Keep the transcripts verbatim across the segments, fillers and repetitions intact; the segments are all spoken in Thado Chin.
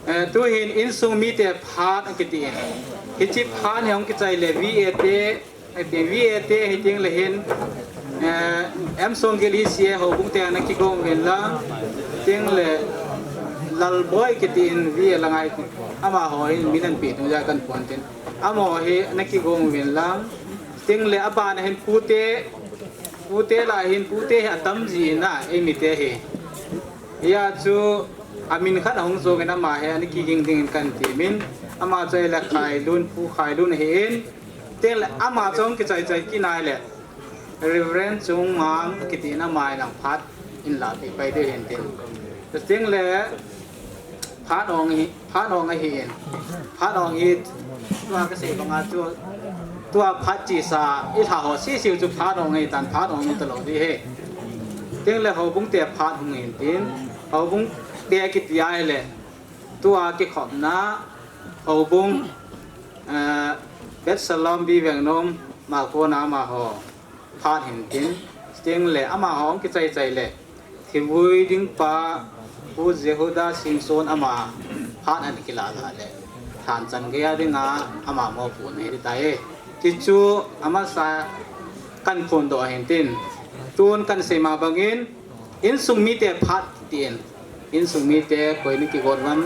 Eh, tuhin insung mite phat akiti in. Hiche phat hi hung kichai le V A te, eh, V A te hiting le hin, eh, M Songgel hi C A houbung te ana kigong uvin lang, ting le Lalboi kiti in V A la ngai tin. Amaho hin min anpe tung ja kan pon tin. Amaho hi ana kigong uvin lang, ting le abana hin pute, pute la hin pute hi atam ji in a, eimite hi. Hia chu amin khat ahung jong in ama hi ana kiging ding in kan ti min. Ama chu ahile Khailun, Pu Khailun ahi in. Ting le ama chu hung kichai chai kit nai le Reverend Chungmang kiti in ama hi lang phat in la pi pai ding hin tin. Ting le phat hong hi, phat hong ahi in. Phat hong hi tua kasei banga chu, tua phat chesa i lha ho sisiu chu phat hong ahi tan, phat hong hi talou ding ahi. Ting le houbung te phat hung hin tin, houbung te kiti ahile tua kikhopna houbung, eh, Beit Shalom, Bivengnom, Malkona amaho phat hin tin, ting le amaho hung kichai chai le thivui ding pa Pu Jehuda Simson ama phat ana kila la le thanchan gei a dinga ama mopohna hi tai. Ti chu amasa kan phondoh hin tin, tun kan sei ma bangin insung mite phat tin, insung mite koi na kigon lam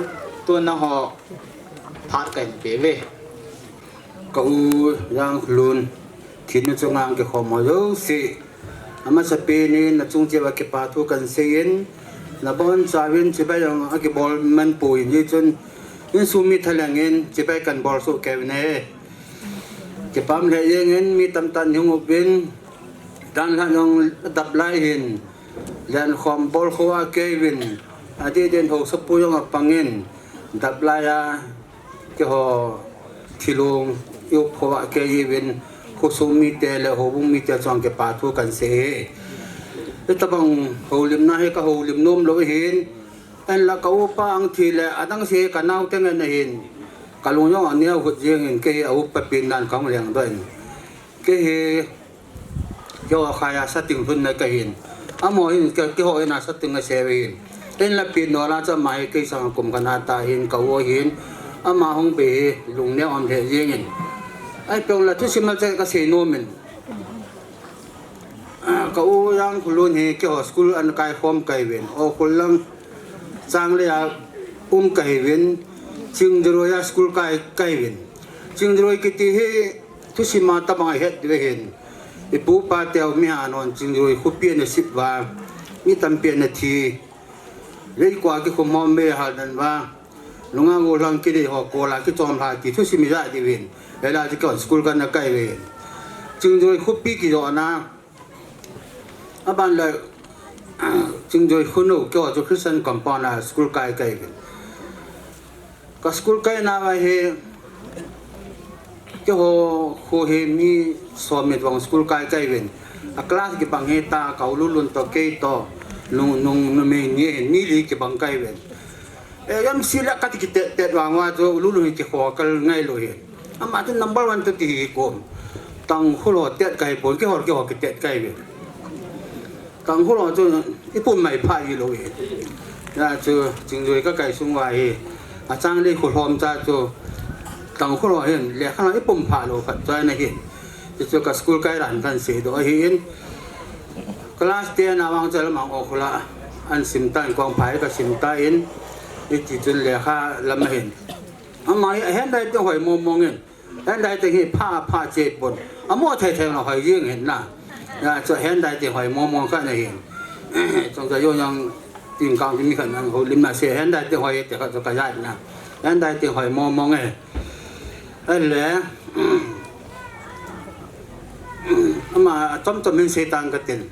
tun nangho phat kan pe uve. Ka u Jangkholun, thina chunga kikhom ho jouse, amasapen in nachung cheh uva kipa thu kan sei in, nabonchauvin chibai jong akibol man poi in, hichun insung mi thalheng in chibai kan bol soh kei uvin ahi. Kipah lheh jeng in, mi tamtah in hung up uvin, danlhah jong adap lai hin, lenkhom bol kho a kei uvin, adeh deh in haosapu jong apang in, dap lai a keiho thilong i up kho a kei uvin, khosung mite le houbung mite chunga kipa thu kan sei e. Hitobang houlimna hi ka houlim nom lou ahin, ahinla ka upa ahung thi le adang se ka naote ngen ahin, ka lung jong aneo hut jeng in, kei hi a upa pen dan kahung lengdoh in, kei hi keiho khaiya sating lhunna kahin. Amaho hin kei, keiho in a sating asei uvin. Ahinla pen nol a chu ama hi kei sanga kum khat a tah hin ka u ahin. Ama hung bei hi lungneo um lheh jeng in. Ahipoi la thusim a chu kasei nom in, ka u Jangkholun hi keiho school ana kaikhom kahi uvin. Ukhrul lang Changlei a um kahi uvin. Chingjaroi a school kai kahi uvin. Chingjaroi kiti hi thusim a tabang ahet diu ahin. Ipu ipa teu mihem hon Chingjaroi khopi ana sip uva, mi tampi ana thi. Leikua kikhum ho mei ahal dan uva, nungah gollhang kidei ho kol a kichom lha ti thusim ijat diu ahin. Ahila chu keiho school kana kai uve. Chingjaroi khopi kijona, aban le Chingjaroi khonou keiho chu Christian compound a school kai kahi uvin. Ka school kaina uva hi keiho kho hi mi som ni vang school kai kahi uvin. A class kibang hi ta, ka u Lulun toh kei toh, nu, nu, numei ni ahin, mi li kibang kahi uvin. E, M C le kati kitet tet vang uva chu u Lulun hi kikho kal ngai lou hi. Ama chu number one toh ti hi kom. Tangkhul ho tet kahi pon, keiho, keiho kitet kahi uvin. Tangkhul ho chu ipum mai pha hilou hi. Hia chu Chingjaroi kakai sung uva hi, a Changlei kholhom cha chu Tangkhul ho hin lekha ipum pha lou khat chu ana hin. Hichu ka school kai dan kan seidoh ahin. Class ten a vang chu lamang Ukhrul a ana sim tan, Kongphai kasim tan, hiti chun lekha lam ahin. Ama hi handwriting hoi mong mong in. Handwriting hi pha, pha che pon. Amo thei thei lou hoi jeng hin na. Hia chu handwriting hoi mong mong khat ana hin. Chungchang jong jong ting kang mi khat ana houlim na se handwriting hoi te khat chu ka jat na. Handwriting hoi mong mong e. Ahile, ama chom chom hin sei tan katin.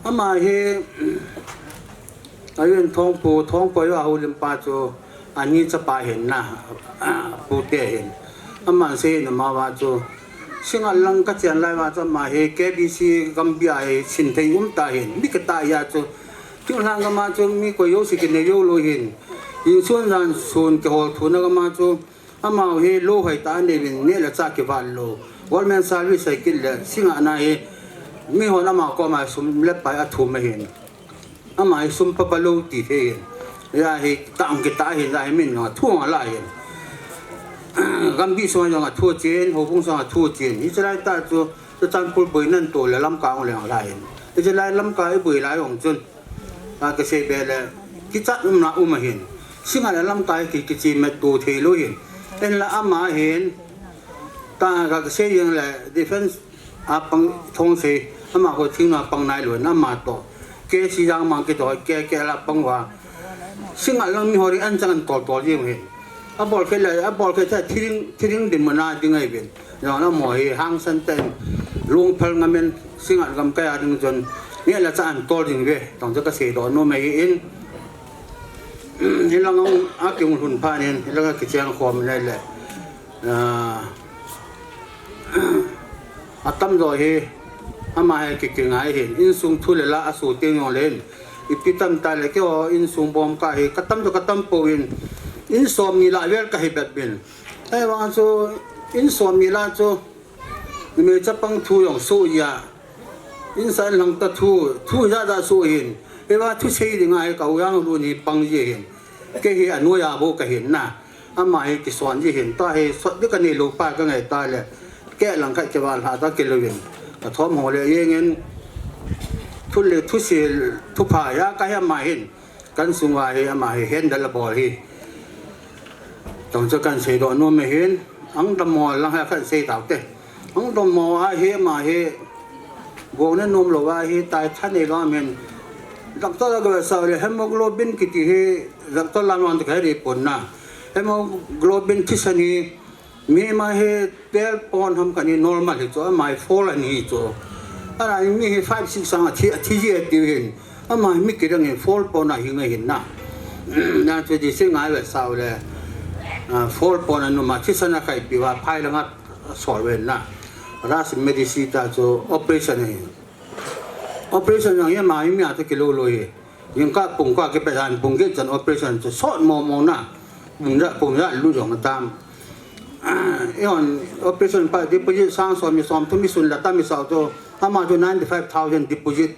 Ama hi, a in Thongpu, Thongpu a houlim pa chu, ani chapa hin na, pute hin. Aman sei in ama uva chu, Singngat lang kachen lai uva chu ama hi K B C Gambih a hi sin thei um ta hin, mi kitah hia chu, thinglhang gam a chu mi koi jouse kinei jou lou hin, insun jansun kihol thuna gam a chu, amaho hi lou hoitah anei uvin, neh le chah kivat lou. Government service hikit le, singngat na hi, mihon ama koma sum le pai athum ahin. Ama hi sum papa lou ti thei hin. Hiche hi tang kita hin, hiche hi min jong athu ala hin. Gambi sunga jong athu chen, houbung sunga athu chen. Hiche lai tah chu, Churachandpur boina to le Lamka hung le ala hin. Hiche lai Lamka iboi lai jong chun. A, kasei be le, kichat umna um ahin. Singa le Lamka hi ki, kichi met to thei lou hin. Hinla ama hin, ta ka, kasei jeng le, defense a pang thong sei, ama ho thingna pang nai lou, ama to. Ke si jang mang kito, ke, ke la pang wa. Singa lang mi ho ri an chang an tol tol jeng hin. Abol khe le, abol khe ta thiring, thiring din mana ding ai bin. Jong la mo hi hangsan ten, lungphal ngamen, Singa gamkai a ding chun, neh le chah an tol ding ve, tong chu kasei doh nom ahi in. Hilang a kiung lhun phat in, hilang a kicheng khom le le. Ah, atamjo hi, ama hi ki, kingai hin, insung thu le la aso teng jong le hin. Ipi tam ta le keiho insung bom kahi, katam jo katam pou in, in som ni la vel kahi bep bin. Ahivang chu, in som ni la chu, numei chapang thu jong so a, in sa in lang ta thu, thu ja ja so hin. Hiva thusei dinga hi ka u jang lun hi pang ji hin. Kei hi anoi a bou kahin na. Ama hi kison ji hin. Ta hi sot di kanei lou pa kangai ta le. Kei lang khat kei val ha ta kei lou vin. Kathom ho le jeng in. Thu le thusei, thupha ja kahi ama hin. Kan sung uva hi ama hi handle abol hi. Tong chu kan sei doh nom ahin, ang dammo lang hi kan sei tau te. Ang dammo a hi ama hi, gong ne nom lou a hi, tai tha nei lou ahin. Doctor la ga sa le hemoglobin kiti hi, doctor la non te ka ri pon na. Hemoglobin thisan hi, Mi ama hi twelve point ham kani normal hi chu, ama hi four ani hi chu. Ana mi hi five, six sang athi, athi ji ati hin. Ama hi mi kidang hin four point a hi ngai hin na. Na chu di se ngai ve sao le. Ah, four point anu ma thisan a khai pi va phai langa sol ve na. Ras medicine ta chu operation hi. Operation yang hi ama hi mi a chu kilo lo hi. Jingkah pung kah kipe dan pung get chan operation chu sot mo mo na. Pung ja, pung ja lu jong tam. Eihon operation pa deposit sang som ni som thum mi sun la tam mi sao chu. Ama chu ninety five thousand deposit.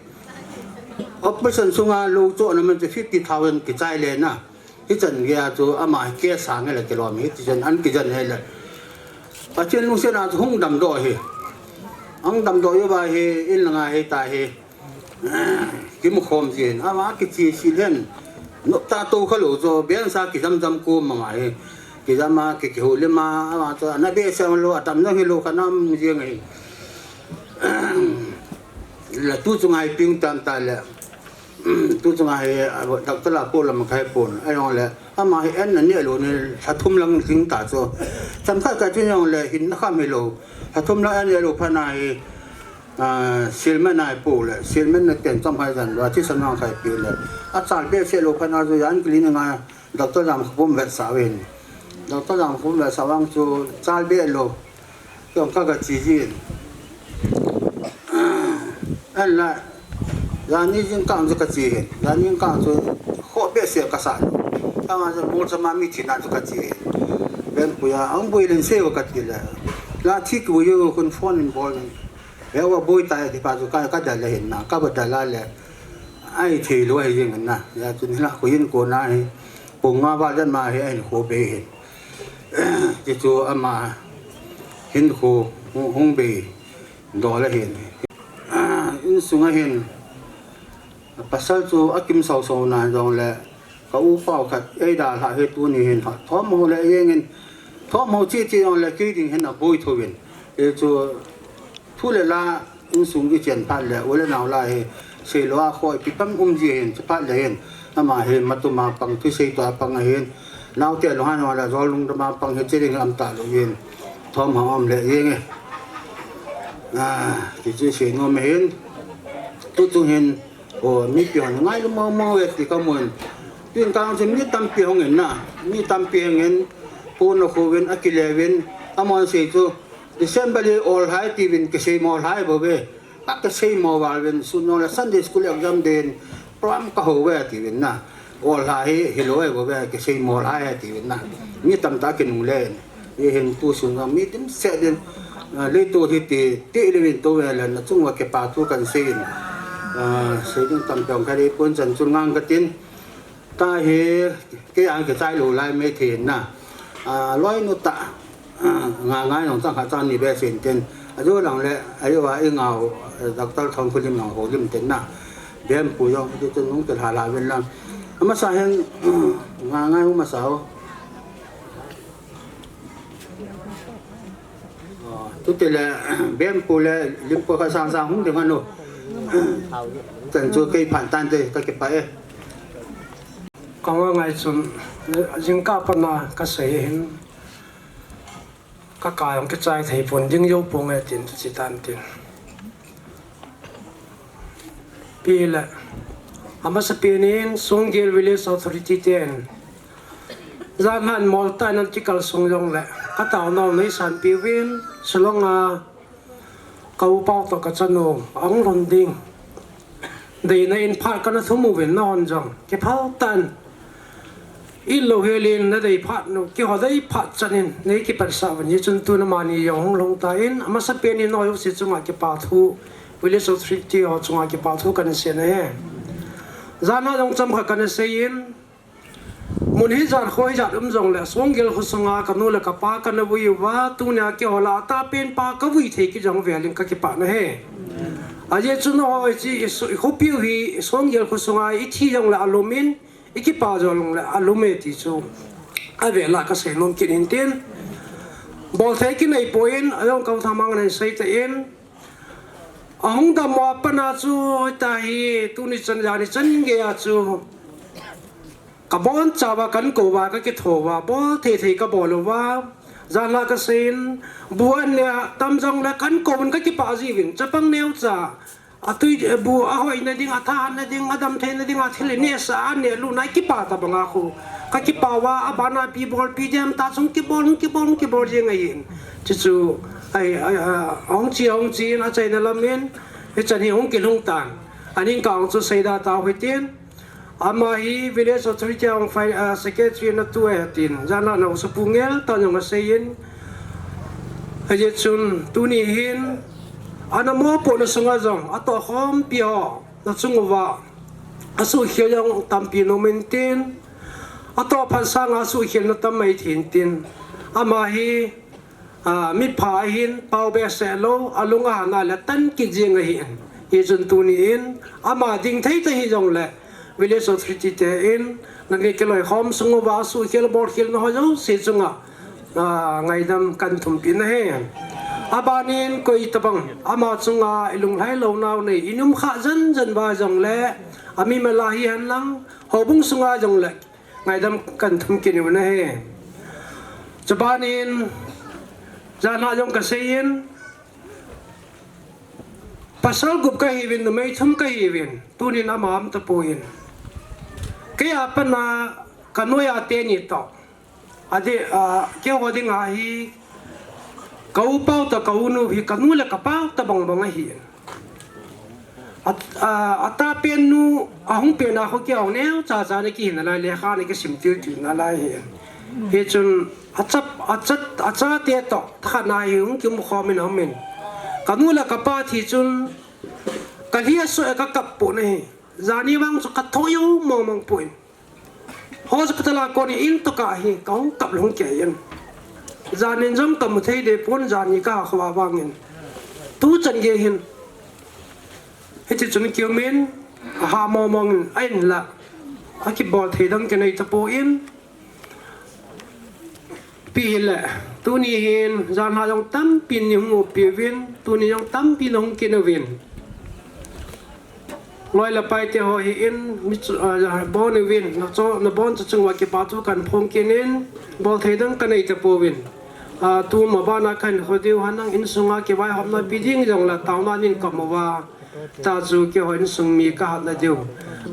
Operation sunga lo chu na man chu fifty thousand kichai le na. Hichan gei a chu ama cash sang le kilom hi ti chan an kijan he le. Pathen lungset a chu hung damdoh hi. Ang damdoh uva hi in langa hi ta hi. Kimu khom jin, ama kichi si len. Nop ta to kha lo chu, ben sa kijam jam ko ma ma hi. Kijam a, ki, kihu le ma, ama chu, ana be se lo, atam no hi lo kha nam jing hi. La tu chu ngai ping tam ta le. Tu chu ngai, a, doctor la po lam khai pon, a jong le. Ama hi en na ni lo ni, sa thum lang jing ta chu. Cham kha ka chu jong le, hin na kham hi lo. Sa thum lang en ni lo pha na hi. Ah, silmen ai pu le, silmen na ten chom khai jan lua, thisan mang khai pi le. A chal be se lo khan a ju yan clinic a, doctor Lamkhopum vetsah uvin. Doctor Lamkhopum vetsah vang chu chal be lo. Kong ka ka chi jin. An la, jani jingkah chu ka chi hin. Jani jingkah chu kho be se ka sa. Ka ma chu mol sa ma mi thi na chu ka chi hin. Ben puya, ang bui len se ka ti le. La thi ku yo kun phone in bol. He wa boi tai ti pa chu ka, ka dal le hin na, ka ba dal le. Ai thei lo ai jing na. Ya chu ni la khu yin ko na hi. Pung nga ba jan ma hi ai khu be hin. Ti chu ama hin khu hung, hung be do le hin. In sunga hin. Pasal chu a kim sau sau na jong le, ka u pau khat, ei da la he tu ni hin ha, thom ho le jeng in, thom ho chi chi jong le kei ding hin a boi tho vin. E chu thu le la in sung i chen phat le, u le nau la he, sei lo a khoi pi pam um ji hin, chi phat le hin, ama he ma tu ma pang thu sei to a pang a hin, nau te lo han wa la zol lung da ma pang he chi ding am ta lo hin, thom ho am le jeng e. A, ti chi sei nom hin, tu chung hin, O, mipi hon ngai lu mo mo e ti ka mun. Tin kang chu mi tampi hong in na. Mi tampi hong in. Pu no khu vin a ki le vin. A mon sei chu. December le ol hai ti vin ke sei mo hai bo ve. A ke sei mo val vin. Sun no la Sunday school exam den. Program ka ho ve ti vin na. Ol hai hi lo e bo ve ke sei mo hai ti vin na. Mi tam ta ke nu le. Hi hin tu sun jong mi dimset din, ah, leiset hi ti, ti le vin tu ve le na chung va ke pa tu kan sei in. Ah, sei ding tam tong ka dei pon chan chun ngang ka tin. Tahi, kei a kichai lou lai mai thei na. A, loi nu ta, a, nga ngai nong chang kha chang ni be sin tin. A jo lang le, a jo a i ngau, eh, Doctor Thongkhulim nong ho lim tin na. Bem pu jong, ti tin nong te la la ven lang. A masa hin, nga ngai u masa o. Chuti le, Bem pu le, Lim pu kha sang sang hung ding ano. Chan chu kei phan tan te, ka kipah e. Ka nga ngai chun, jingkah pana ka sei hin, ka kai hung kichai thei pon ding jo pon e tin, chi tan tin. Pi le, a masa pen in, Songgel Village Authority ten, jan han mol ta nan ti kal sung jong le, ka tao nau nei san pi vin, Shillong a, ka u pau to ka chanu, ang lon ding. Dei na in phat ka na thum u vin na hon jong, ke phal tan. In lo helin na dei phat nu, keiho dei phat chan in, nei kipat sa van hi chun tu na mani jong hung long ta in, a masa pen in noi u si chunga kipa thu, Village Authority ho chunga kipa thu kan sei na he. Jan a jong cham kha kan sei in, mun hi jan kho hi jan um jong le, Songgel kho sunga ka nu le ka pa ka na vui uva, tunia keiho la ta pen pa ka vui thei ki jong velin ka kipa na he. A je chun ho chi i su, i khopiu hi, Songgel kho sunga i thi jong le a lum in, i kipa jo long le a lum e ti chu a vela ka sei nom kit in tin. Bol thei ki nei poi in, a jong kau thamang nei sei ta in. A hung dam mo pana chu ta hi, tuni chan jani chan ge a chu. Ka bon cha va kan ko va ka kitho va, bol thei thei ka bol va. Jan la ka sei in, bu an ne tam jong le kan ko in ka kipa ji vin, chapang neu cha. A tui, eh, bu a hoi na ding, a tha na ding, a dam thei na ding, a thil ne sa a ne lu nai kipa ta banga khu. Ka kipa va, a bana pi bol, pi dem ta chung kibol, kibol, kibol jeng a hin. Chi chu, ai, ai, a, hong chi, hong chi, a chai na lam in, e chan hi hong kilung tan. Aning ka hong chu sei da ta hoi tin. Ama hi Village Authority a hung fai, ah, secretary na tu e tin. Jan la na usa pu ngel ta jong a sei in. A je chun tuni hin ana mo po na sunga jong a to khom pi ho na chung uva. A su khia jong tampi no min tin. A to phan sang a su khia na tam mai thin tin. Ama hi A, mi pha ahin, pau behseh lou, a lung a hana le tan kit jing ahin. Hichun tuni in, ama ding thei ta hi jong le, Village Authority te in, nangni kiloi khom sung uva suhkhel bolkhel na ho jouse chunga, a, ngaidam kan thumpi na he. Abanin koi tabang, ama chunga i lunglhai lou nau nei, i um kha jan jan va jong le, a mi mala hihen lang, houbung sunga jong le, ngaidam kan thum kit u na he. Chubanin, jan a jong ka sei in, pasal gup ka hi uvin, numei thum ka hi uvin, tunin ama um tapoi. Kei a pat na ka noiya teni toh. Adeh, a, keiho dinga hi, ka u pau toh ka u nu hi, ka nu le ka pa tabang bang ahi. A, a, a ta pen nu, a hung pen a kho kei a hung neo cha cha na kihin nalai, lekha na kisim til til nalai hi. Hichun, a chap, a chat, a chate toh, thakhat na hi hung kium khom in a um in. Ka nu le ka pa thi chun, ka lhi a soh e ka kap poi na hi. Jani vang chu ka tho jeng mong mong poi. Hospital a kon in toh ka hi, ka hung kap lhung kei in. Janin jong ka mu thei deh pon, jani ka ha kho a vangin. Tu chan gei hin. Hiti chun kium in, a ha mong mong in, a in la. A kibol thei dang kinei tapon. Pi hile, tuni hin, jan a jong tampi nei hung upi uvin, tuni jong tampi na hung kit uvin. Loi le pai te ho hi in, mi chu, a, bon uvin, na cho, na bon chu chung uva kipa thu kan phong kit in, bol thei dang ka nei tapouvin. A, tuma bana kan ho diu hanang insunga kivaihopna pi ding jong le taona nin ka mu uva. Ta chu keiho insung mi ka hatna diu.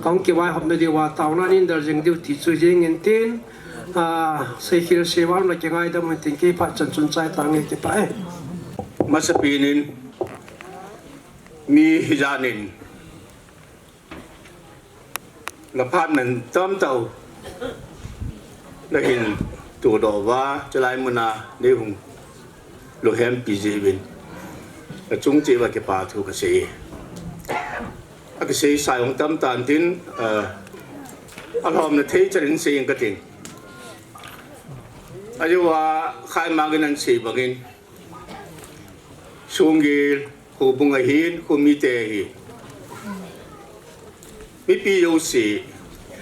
Ka hung kivaihopna diu a, taona nin dal jing diu ti chu jing in tin. A, seikhel seival na kingaidam un tin kei phat chan chun chai tange kipah e. Masapen in, mi hijanin, la phat man tam tau, la hin tudoh uva, chulai muna, nei hung, lunghempi jeh uvin, ka chung cheh uva kipa thu ka sei. A kisei sa jong tam tan tin, a, alhomna thei chan in sei inge kating. Ajeh a khaimang in ahin sei bangin, Sunggel, Houbung ahin, khomite ahin, mipi jouse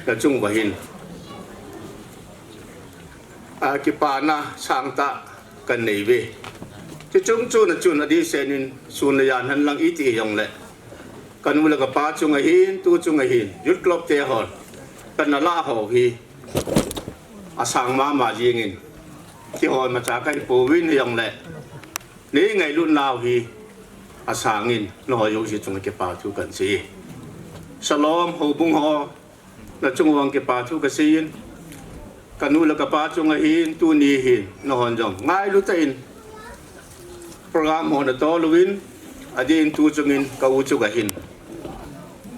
nachung uva hin, a, kipana sangtah kanei uve. Chuche chungchon a chun adehset in sun le jan henlang iti hijongle, kanu le kapa chung ahin, tu chung ahin, Youth Club te hon kana lah ho hi asang mama jingin, kihol macha kahi pouvin, hijongle nei ngailutnau hi asangin, nangho jouse chunga kipa thu kahin sei. Shalom, Houbung ho, nachung uva kipa thu kasei in, kanu le kapa chung ahin, tuni hin nangho jong ngailu tah in program ho natol uvin, adeh in tu chung in ka u chung ahin,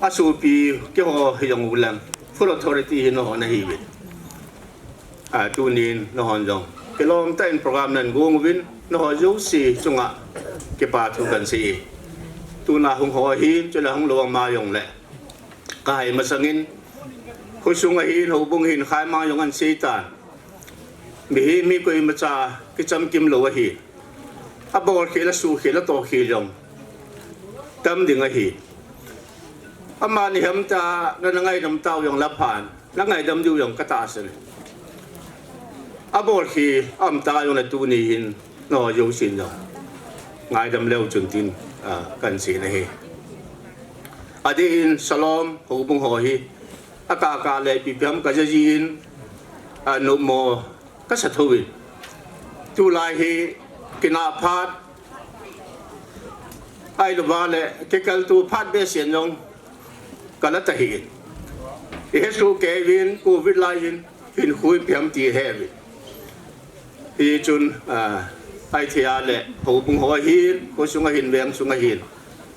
asopi keiho hijong uleng, full authority hi nangho nahiuvin. A, tunin nangho jong kilom tah in program nahin gong uvin, nangho jouse chunga kipa thu kahin sei. Tuna hung ho ahin, chule hung lou ama jongle, kahai masangin, khosung ahin, Houbung ahin, khaimang jong ahin sei tan, mihem hi koimacha kichamkim lou ahi. Abolkhel, asuhkhel, atohkhel jong tam ding ahi. Amani hamtah na, nangaidam tau jongle aphan, nangaidam diu jong katahsan e. Abolkhel aum ta jongle tuni hin nangho jousen jong ngaidam leu chun tin, a, kahin sei ahi. Adeh in Shalom Houbung ho hi akah kah le ipi ipi ham kaja jin, a, nommo kasa thouvin, tulai hi kinah phat, ahilouva le kikaltou phat behseh in jong kala tahih in, ihesoh kei uvin, Covid lai in hinkho ipi ham ti iheuvin. Hichun, a, ahithei a le Houbung ho ahin, khosung ahin, veng sung ahin,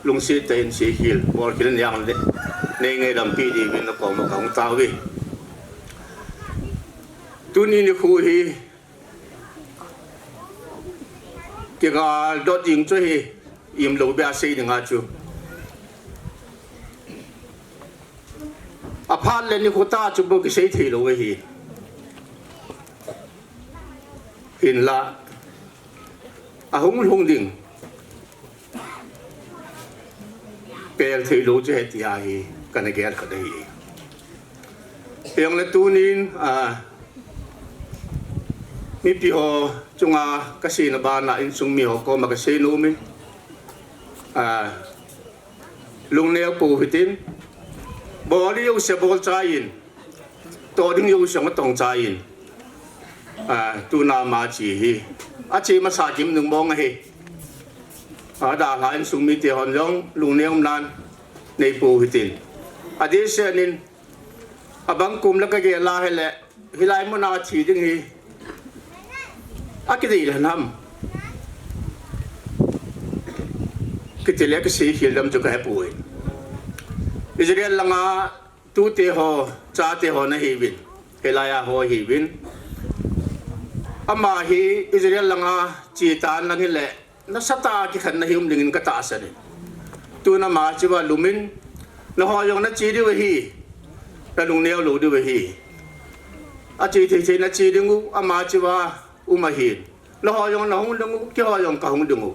lungset tah in seikhel, bolkhel nei uvin le, nei ngaidam peh diuvin nakoma kahung tauve. Tuni nikho hi kigaldot ding chu ahi, imlou beh a sei dinga chu. Aphat le nikho tah chu bou kisei theilou ahi. Hinla, ahung lhung ding pel theilou chu ahi tia hi kana gel khat ahi. Hijongle tunin, a, mipi ho chunga kaseina bana insung mi ho koma kasei nomin, a, lungneo pou hitin, bol ding jouse bolchai in, toh ding jouse jong atongchai in, a, tuna ama che hi, ache masa gimnung mong ahi. Adalhah insung mite hon jong lungneonan neipou hitin, adehset in, abang kum le kagel a hile, hilai muna thi ding hi akidei lhon ham, kitile kiseikhel dem chu kahepoi. Israel langa tute ho, chate ho nahiuvin, hilai a ho ahiuvin. Ama hi Israel langa chetan lang hile, nasatah a kikhenna hi um dingin katahsan e. Tun ama cheuva lumin, nangho jong nache diu ahi, nalungneo lou diu ahi. Ache thei thei nache dingu, ama cheuva um ahin, nangho jong nahung dingu, keiho jong kahung dingu,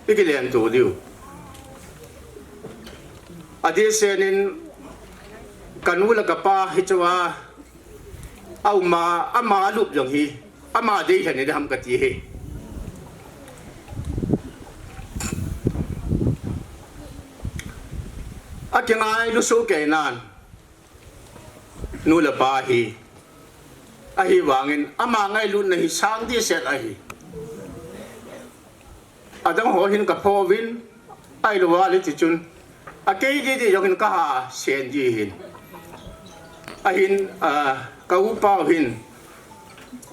ikilemto diu. Adehset in kanu le kapa hichea auma, ama alup jong hi, ama deilhen ding ham kati hi. Akingailu sohkeinan, nu le pa hi, ahivangin ama ngailutna hi sang dehset ahi. Adang ho hin kaphouvin, ahilouva le tichun, akei didi jong hin kaha sen di hin. Ahin, a, ka upa u hin,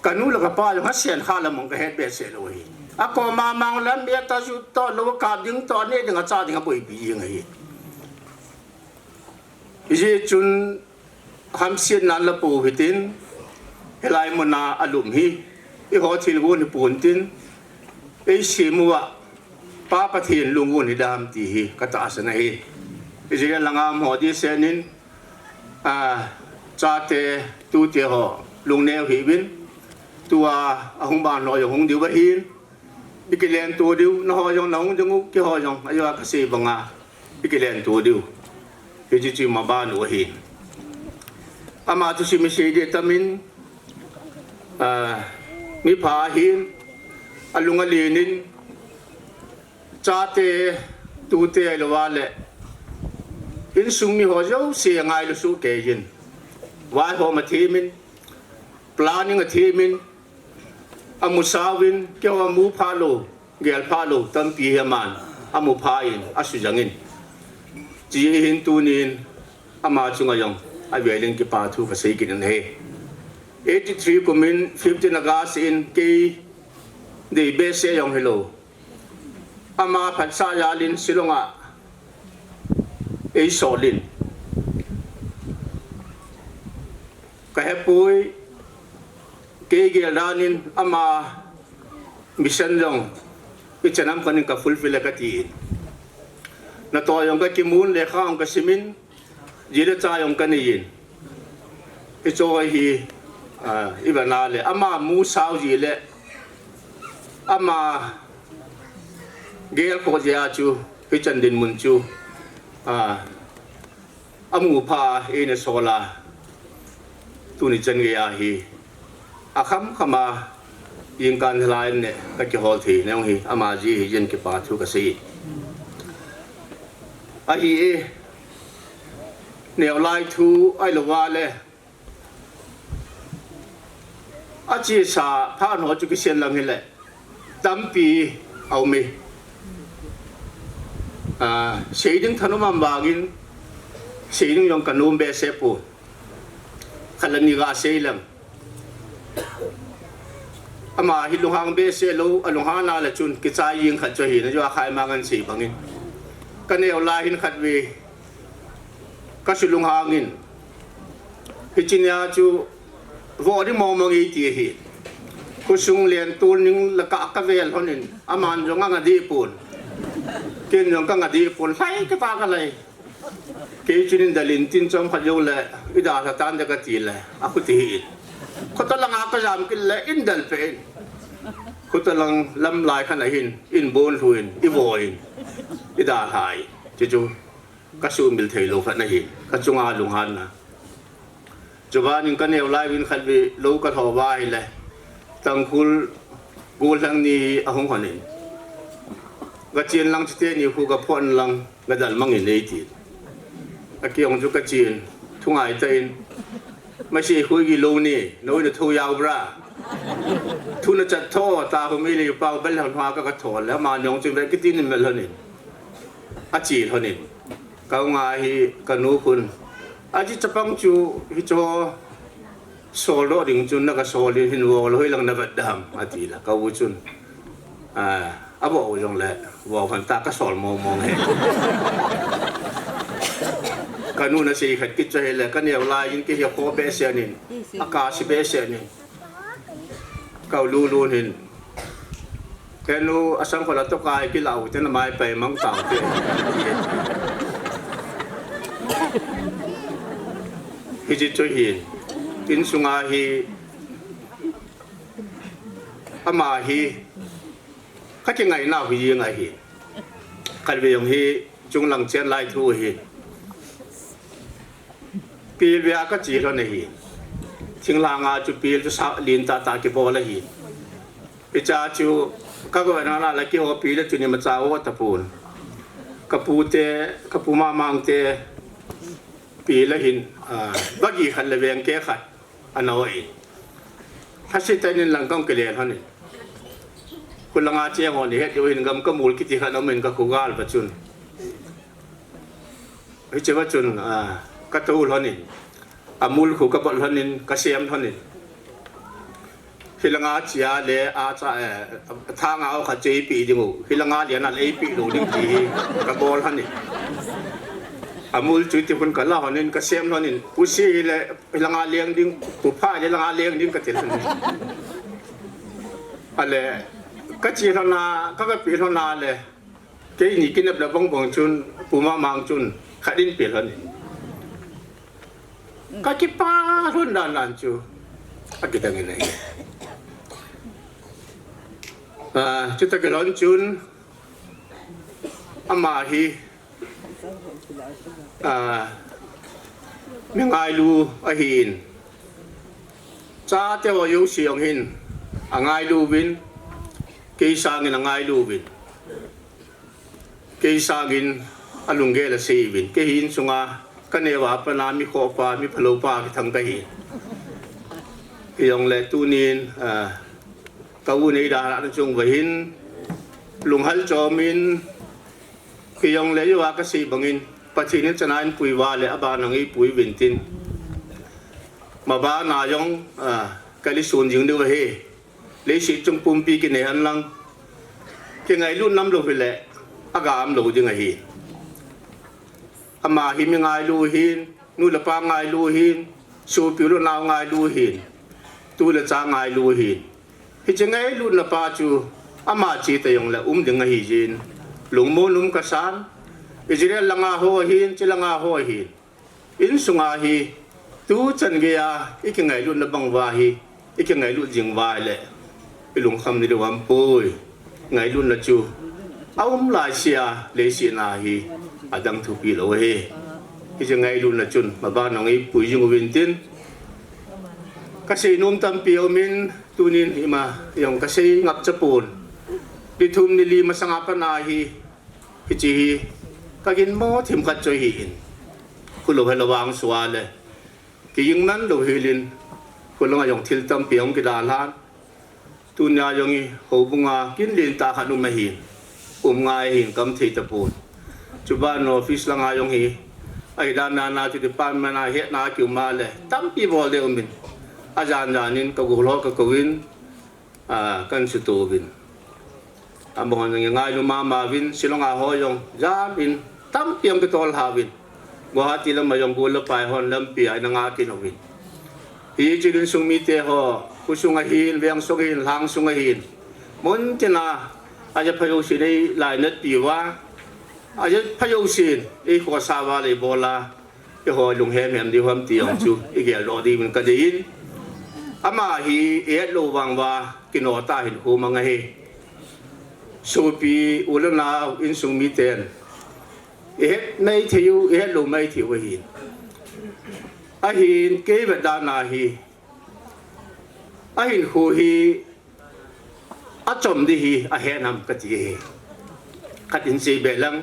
kanu le kapa jong asen kha lam mong kahet behseh lou hi. Akoma mang lam bia ta ju toh lou kap ding toh neh ding acha ding aboipi jing ahi. Hijeh chun hamsetnan lapou hitin, hilai muna alum hi, eiho thilgon hipon tin, eisem uva, Pa Pathen lunggon hidam ti hi katahsan ahi. Israel langa um ho dehset in, a, Chate, tute ho, lungneo hih uvin, tua ahung ban ho jong hung diu ahin, ikilen to diu, naho jong nahung ding u, keiho jong, ajeh a kasei banga, ikilen to diu. Hiche chu ima ban u ahin. Ama thusim isei ding tamin, ah, mipha ahin, alung alen in, chate, tute ahilouva le, insung mi ho jouse angailu soh kei jin. Vaihom athemin, planning athemin, amu sauvin, keiho amu phalou, gel phalou, tampi hi aman, amu pha in, asujang in. Chuti hin tunin, ama chunga jong, avel in kipa thu kasei kit in ahi. Eighty-three kumin, fifteen August in, kei dei behseh jong hilou. Ama phatsah jal in Shillong a eisol in. Kahepoi, kei gel dan in ama mission jong ichan ham khat in ka fulfill e kati in. Natoh jong kakimun, lekha jong kasimin, ji le cha jong kanei in. Hiche hi, ah, ivana le, ama musao ji le, ama gelkhoh jeh a chu, hichan dinmun chu, ah, amu pha a eina sol a, tuni chan geiya hi, akham kham a, jingkah nalai in ne, kakihol thei nau hi, ama ji hi jin kipa thu kasei. Ahi e, neo lai thu ahilouva le, achesa phat ho chu kisei lang hile, tampi aum e. Ah, sei ding thanom am vangin, sei ding jong kanom behseh pon. Khat le ni gasei lang. Ama hi lunghang behseh lou, alunghang na le chun kichai jing khat chu ahi, ajeh a khai ma ngan sei bangin. Kaneo lai hin khatvei, kasu lunghang in. Hiche nia chu, vo ding mong mong e ti ahi. Khosung len tol ning la ka, kavel lhon in, aman jong anga deh pon. Ken jong kanga deh pon, lhai kata kalhai. Kei chun indal in tin chomkhat jou le, idalha tan de kati le, akhuti hih in. Khoto langa kajam kit le, indal peh in. Khoto lang lamlai khat ahin, in bon lhu in, ivo in, idalha in. Chuchu, kasumil thei lou khat ahin, kachunga lunghanna. Chuban in kaneo lai uvin khatvei lou kalho uva ahile, Tangkhul gollhang ni ahung lhon in. Gachen lang chuteni khu gaphon lang, gadal mang in eiti. Akihong chu kachen, thungai tah in. Masi khu igilou ni, nao in nathou jao bra. Thu nachat tho, tahum ile pao bel hon ha ka kathol le, ama jong chu ve kitin in mel lhon in. Ache lhon in. Kaunga hi kanu khun. Aji chapang chu hicho soldoh ding chun nakasol in hin vo lou hilang navet dam, ati la, kau chun. Ah, avo jongle, vo khan ta kasol mong mong e. Kanu nasei khat kit chu ahile, kaneo lai in kei hi kho behseh in, akasi behseh in. Kau lulun hin. Kenu asang khola tokai kilau te namai pai mang tau te. Hiche chu hin. Insunga hi. Ama hi. Kakingaina hui ngai hi. Kalve jong hi chunglang chen lai thu hi. Pil vea kache lhon ahi. Thinglhanga chu pil chu sa lin tah tah kibol ahi. Hicha chu kago nana la kiho pil chu ni macha o tapon. Kapu te, kapu mamang te pil ahin, ah, bagi khat le veng ke khat. Ana o in. Lhasi tah in lang kong kile lhon in. Khulanga cheng ho ni het u hin gam kamul kiti khat aum in kakhugal va chun. Hiche va chun, ah, katou lhon in. Amul khu kabol lhon in, kasem lhon in. Hilanga chia le acha, eh, thanga o khat chu eipe ding u. Hilanga lian a le eipe lou ding ti hi kabol lhon in. Amul chu ti hun kala lhon in, kasem lhon in. Pusi le Hilanga leng ding, pu pha hilanga leng ding kati lhon in. Ale, kache lhon a, ka, kape lhon a le, keini kinep le bang bang chun, pu mamang chun, khat in pe lhon in. Ka kipah lhon dan dan chu akidang in ahi. Ah, chuta kilhon chun ama hi, ah, mi ngailu ahin. Chate ho jouse jong hin angailu uvin, kei sangin angailu uvin. Kei sangin alunggel asei uvin. Kei hi insunga kaneo a pat a mi khohpa, mi phalou pa kithang kahi. Hijongle tunin, ah, ka u nei dalhahna chung uva hin lunghal chom in, hijongle jouva kasei bangin, Pathen in chana eipui uva le, aban jong eipui uvin tin. Maban a jong, ah, ka lungsun jing diu ahi. Leiset chung pumpi kinei hen lang, kingailut nam lou hile, agam lou ding ahi. Ama hi mi ngailu ahin, nu le pa ngailu ahin, sopi u le nao ngailu ahin, tu le cha ngailu ahin. Hiche ngailutna pa chu ama cheta jongle um ding ahi jin. Lungmon um kasan, Israel langa ho ahin, chi langa ho ahin. Insunga hi, tuchan geiya ikingailutna bang uva hi, ikingailut jing uva le, ilungkham nadiu aum poi. Ngailutna chu aum laisea leiset a hi adang thupi lou ahi. Hiche ngailutna chun maban jong eipui jing uvin tin. Kasei nom tampi aumin, tunin ima jong kasei ngap chapon. Ni thum ni li masanga pat a hi, hiche hi kaginmo themkhat chu ahin. Khulou helou vang sua le, kijing man lou helin, khulou a jong thil tampi ahung kidalhan. Tunia jong hi houbunga kin lentah khat um ahin, um ngai ahin, kaum thei tapon. Chuban office langa jong hi, ahi dan a chu department a hetna kium a le, tampi bol ding aumin. Ajan jan in ka gol ho kakouvin, ah, kahin sutoh uvin. Amahon jong angailu mama uvin, Shillong a ho jong jan in tampi ahung kitol lha uvin. Guwahati lama jong gol le pai hon lampi a ana nga kit uvin. Hichun insung mite ho, khosung ahin, vengsung ahin, lhangsung ahin, muntina ajat pha jousen eilainatpi uva, ajat pha jousen eikhohsah uva le eibola, eiho lunghem hem diu ham ti jong chu igel doh diuvin kadei in. Ama hi ihet lou vang uva kino tah hinkho mang ahi. Sopi u le nao insung miten ihet maithei u, ihet lou maithei u ahin. Ahin kei vet dan a hi, ahinkho hi achom ding hi ahet ham kati ahi. Khat in sei be lang,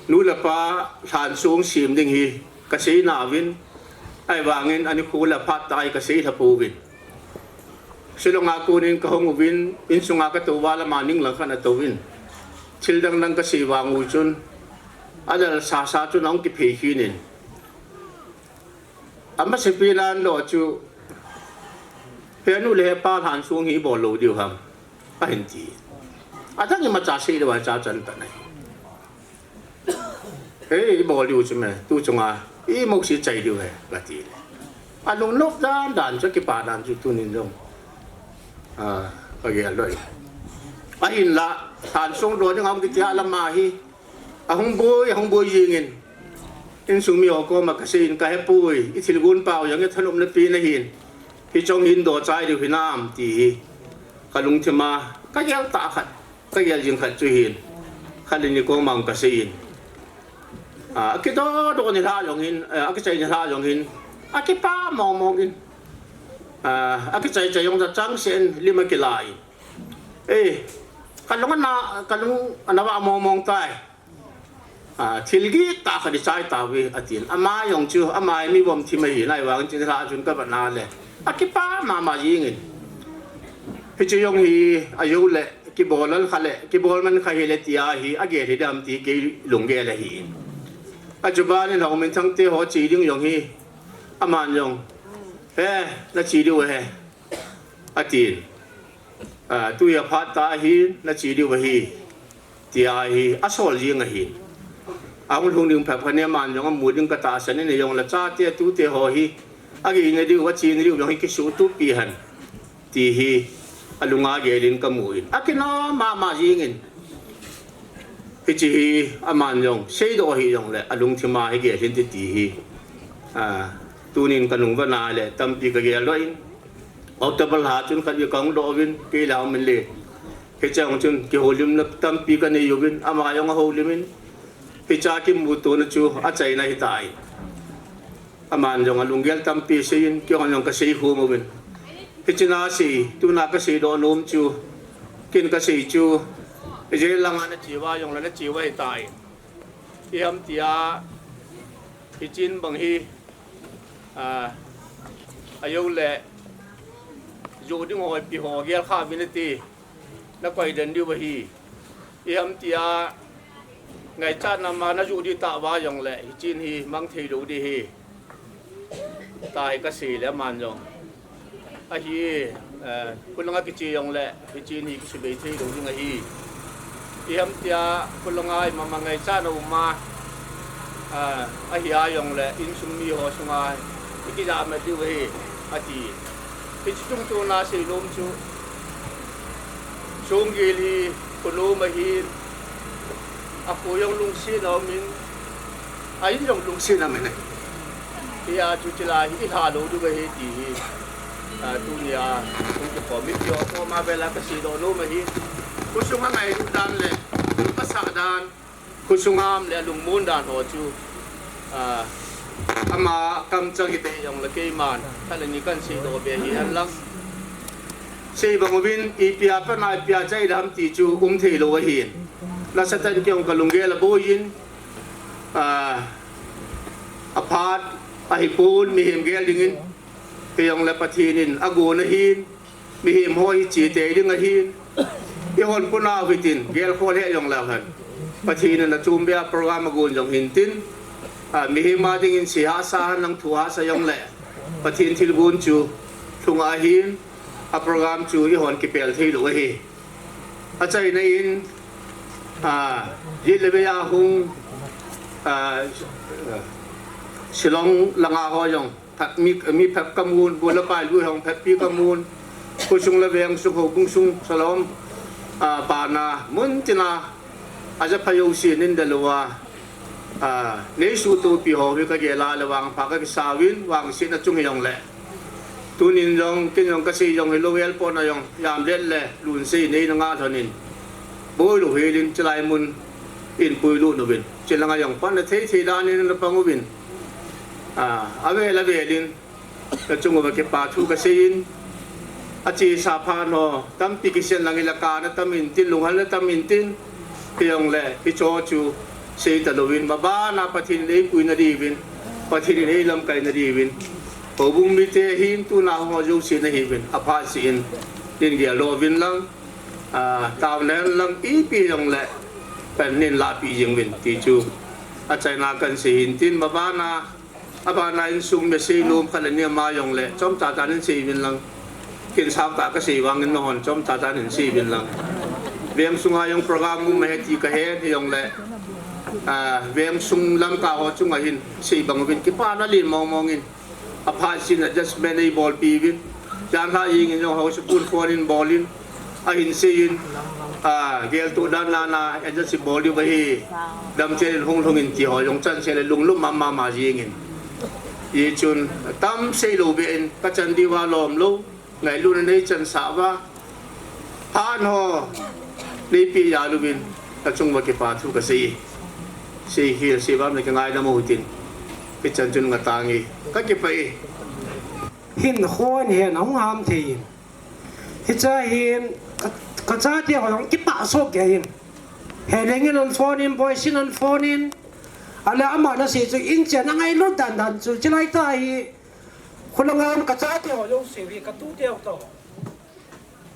nu le pa lhansong sem ding hi kasei nauvin, ahivangin anikho le phat tah hi kasei lha pouvin. Shillong a konin kahung uvin, insunga katou uva lama ning lang khat atouvin. Thil dang dang kasei vang u chun, adalsa sa chun ahung kiphei kit in. Amasapen a anlo chu, henu le hepa lhansong hi ibol lou diu ham, ahin ti. Adang imacha sei lou ahi, cha chan tan ahi. Hei, ibol diu chu me, tu chunga imouse chai diu ahi, kati le. Alungnop dan dan chu, kipah dan chu tunin jong, ah, kagel loi. Ahinla, lhansong lo ding ham kiti a lama hi, ahung boi, ahung boi jingin, insung mi ho koma kaseiyin, kahepoi, ithilgon pau jong ithanopna pen ahin, hiche hi hin doh chai diu hinam ti hi kalungthima kagel tah khat, kagel jing khat chu hin, khat le ni koma kaseiyin. Ah, akidoh doh nilhah jong hin, ah, akichai nilhah jong hin, akipah mong mong in. Ah, akichai chai jong ta changseh in lim akilah in. Eh, kalung ana, kalung ana vah mong mong tai. Ah, thil gittah khat ichai tauve, atin. Ama jong chu, ama hi mi vom thim ahi, ahivangin chun nilhah chun kavet na le, akipah mama jingin. Hiche jong hi ajou le, kibol lal kha le, kibol man kha hile tia hi agel hidem ti kei lunggel ahi. Achubanin Haominthang te ho che ding jong hi, aman jong, he, nache diu ahi, atin. Ah, tuhi aphat tah ahin, nache diu ahi, tia hi asol jing ahin. Ahung lhung ding phabep khat in aman jong amu ding katahsan in, ahijongle chate atute ho hi, agei nadiu, ache nadiu jong hi kisuhtup pi hen, ti hi alunga gelin kamun, akinom mama jingin. Hiche hi aman jong seidoh ahijongle alungthima hi gel hinte ti hi, ah, Tunin kanung vana le tampi kagel doh in, October lha chun khat vei kahung doh uvin, kei le hung min le. Hiche jong chun kihoulimna tampi kanei uvin, ama jong ahoulim in, hiche a kimutona chu achaina ahitai. Aman jong alunggel tampi asei in, kei jong kasei khom uvin. Hiche na sei, tuna kasei doh nom chu, ken kasei chu, jail langa nache uva jong le nache uva ahitai. Iham tia, hiche in bang hi, a, ajou le, joh ding ho ipi ho gel kha uvin nati, nakoi den diu ahi. Iham tia, ngaichatna ma najoh ding tah uva jong le, hiche in hi mang thei lou ding ahi. Tua hi kasei le aman jong. Ahi, eh, khulanga kiche jong le, hiche in hi kisubei thei lou ding ahi. Iham tia, khulanga ima ma ngaichatna um a, eh, ahi a jong le, insung mi ho sunga, ikijah mat diu ahi, ati. Hiche chungchon a sei nom chu, Songgel hi, khonung ahin, akho jong lungset a um in, a in jong lungset a um in. Hia chu chulai hi ilha lou diu ahi ti hi. A, tunia, hung kikhom in, kihoukhom a vela kasei doh nom ahi. Khosunga ngailut dan le, kasah dan, khosunga um le alungmon dan ho chu, a, ama kamchang hite jong le keiman, khat le ni kahin sei doh be hihen lang. Sei bang uvin, ipi a pat a, ipi a chai dam ti chu um thei lou ahin. Nasatah in kei jong kalunggel aboi in, a, aphat, ahipon, mihem gel dingin, kei jong le Pathen in agon ahin, mihem ho hi che tei ding ahin, ihon puna u hitin, gelkhoh lheh jong leu hen. Pathen in achom bea program agon jong hintin, a, mihem a dingin sei hahsa hen lang thu hahsa jong le, Pathen thilgon chu lhung ahin, a program chu ihon kipel thei lou ahi. Achaina in, a, jit le vei a hung, a, Shillong langa ho jong, phat mi, mi phat kamun, bu le pai lui hung phat pi kamun, khosung le vengsung, houbung sung, salom, a, pana, mun tina, aja pha jouse nin da lou a, a, neisuhtopi ho hi kagel a le vangpha kakisa uvin, vangsetna chung hi jong le. Tunin jong, ken jong kasei jong hilou, airport na jong, jamlet le, lungset nei na ngah lhon in. Boi lou helin, chulai mun, in puilut uvin. Chulanga jong, pan na thei thei dan in na pang uvin. A, avel avel in, Kachung uva kipa thu kasei in, achesa phat ho, tampi kisei lang ila kana tam intin, lunghalna tam intin, kei jong le, hicho chu, sei talou in, mabana Pathen in eipui nadiuvin, Pathen in eilamkai nadiuvin, houbung mite hin tuna hung ho jouse nahiuvin, aphat seh in, nin gel doh uvin lang, a, taona hen lang, ipi jong le, pan nin lahpeh jeng uvin, ti chu, achaina kahin sei hin tin, mabana, Abana insung mi seinom khat le ni ama jong le, chomcha tah in sei uvin lang. Ken sao tah kasei vangin nahon chomcha tah in sei uvin lang. Veng sunga jong program um ahi ti kahe, hijong le, a, veng sung lamkai ho chunga hin sei bang uvin kipana len mong mong in. Aphat seh in adjustment eibolpi uvin. Janhi jeng in jong ho school phone in bol in. Ahin seiyin, a, geltoh dan nana, agency bol diu ahi, damchen in hung lhung in ti ho, jong chanseh le lunglum mama mama jeng in. Hichun, tam seilou beh in, kachan diuva lom lou, ngailutna nei chansah uva, phat ho, neipeh jal uvin, kachung uva kipa thu kasei. Sei hi, sei vam le kingaidam u hitin. Hichan chun ngatang e, kakipah e. Hin khon hen, ahung ham thei in. Hiche hin, ka, kachate ho jong kipah soh kei in. Heleng in ahin phone in, Boisin ahin phone in. Ahile ama nasei chu in chen angailut dan dan chu, chulai tah hi. Khulanga kachate ho jouse hi, katute ho toh.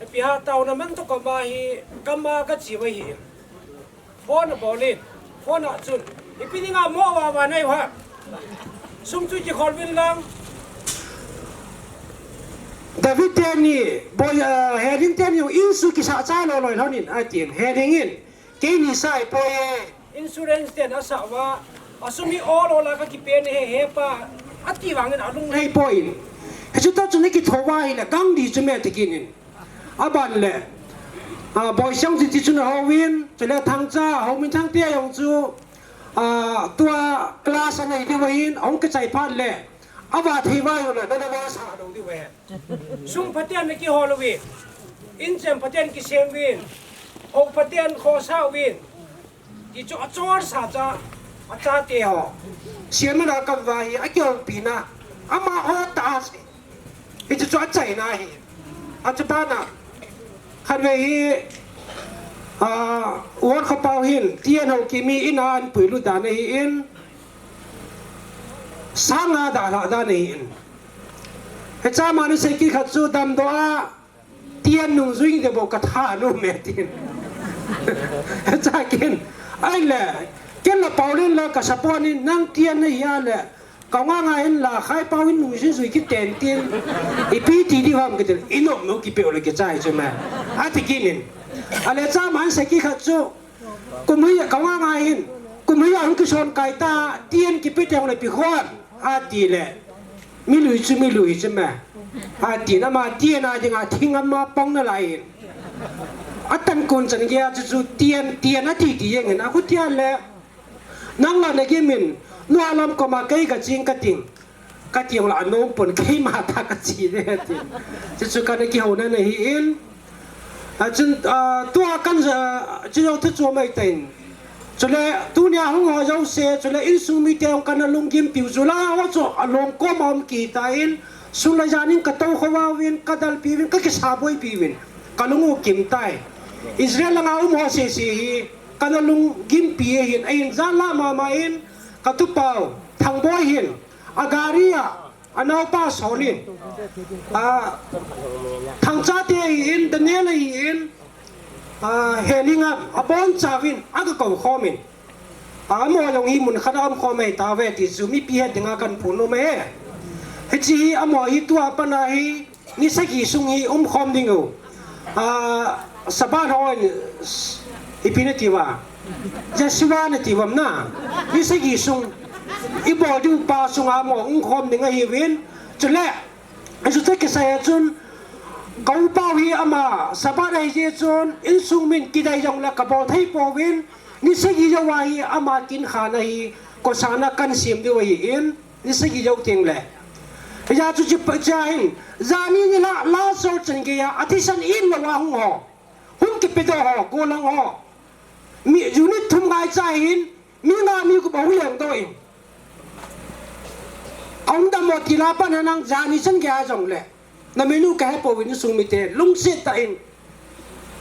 Ipi ham taona man toh kama hi, kama kache uva hi. Phone abol in, phone a chun, ipi dinga mo vava nai u ham. Sum chu kikhol uvin lang. David teni, Boi, ah, Heleng teni, insung kisah cha loi loi lhon in, atin, Heleng in, keini sai poi e. Insurance ten asah uva, asum hi ol ol a kakipe nahi, hepa, ati vangin alung nei poi in. Hichu toh chun ikitho uva ahile, gang di chu me ti kit in. Aban le, a, Boisiang jin ti chun ahou in, chule Thangcha, Hominthang te jong chu, a, tua class anei diu ahin, ahung kichai phat le, Ava thei vai ula, nana va sa lo di ve. Sung phaten na kihol uvin. Inchem phaten kisem uvin. Hou phaten khosa uvin. Ti chu achor sa cha, achate ho. Siamna ka va hi, akihoupi na. Amaho ta si. Hichu chu achaina hi. Achu bana. Khatvei hi, a, Uon Khopau hin, T N Haokip in a an puilut dan ahin, sanga dalha dan ahin. Hicha ma ni sei kit khat chu damdoh a, T N nungjui ding bou ka tha nu me tin. Hicha kin, ai le, ken la Paulin la ka support in nang T N na hi a le, Ka nga nga in la, Khai Pau in nung sin sui kiten tin. Ipi ti di ham kitin. Inom no kipe ole kichai chu ma. Ati kinin. Ale cha man se ki khat chu. Kum hi ka nga nga in. Kum hi a hung kison kai ta, T N kipe te ole pi khon. Ati le. Mi lui chu mi lui chu ma. Ati na ma T N a dinga thing ama pong na lai in. Atan kun chan ge a chu chu T N, T N ati ti yeng in. A khu ti a le. Nang la na gimin, nu alam koma kei ka ching ka ting. Ka ting la anom pon keima ta ka chi le ti. Chu chu kana kihouna na hi in. A chun, a, tua kan, a, chu jong thu chu mai tain. Chule, tunia hung ho jouse, chule insung mite hung kana lunggimpiu chu la ho chu along koma um kitan, sun le jan in ka tou khova uvin, ka dalpi uvin, ka kisa boipi uvin. Ka lung u kim tai. Israel langa um ho sese hi, kana lunggimpi ahin, ahin jan la mama in, ka tupau, Thangboi hin, a gari a, anaopa Solin, a, Thangchate ahin, Daniel ahin, a, Heling a, abonchauvin, aga kou khomin. A, amaho jong hi mun khat a um khom ahi tauve ti chu mipi het dinga kan phun nom e. Hiche hi amaho hi tua pat a hi, Ni sagi sung hi um khom ding u. A, Sabbath ho in, ipi nati uva. Joshua nati uvam na. Ni sagi sung. Ibol diu pa sunga amaho um khom ding ahiuvin. Chule, hichu te kisai a chun, ka upau hi ama, Sabbath ahi jeh chun, insung min kidei jongle kabol thei pouvin, ni sagi jouva hi ama kin khana hi, kosana kan sem diu ahin, Ni sagi jou teng le. Hijeh chun chi pa cha hin. Jani ni la, la sol chan geiya, athisan in lou a hung ho. Hung kipedoh ho, gollhang ho. Mi unit thum ngai cha hin, mi nga mi gup a hung lengdoh in. Aum dam mo ti la pan hanang jani chan geiya jongle. Na minu ka hepouvin insung mite, lungset tah in.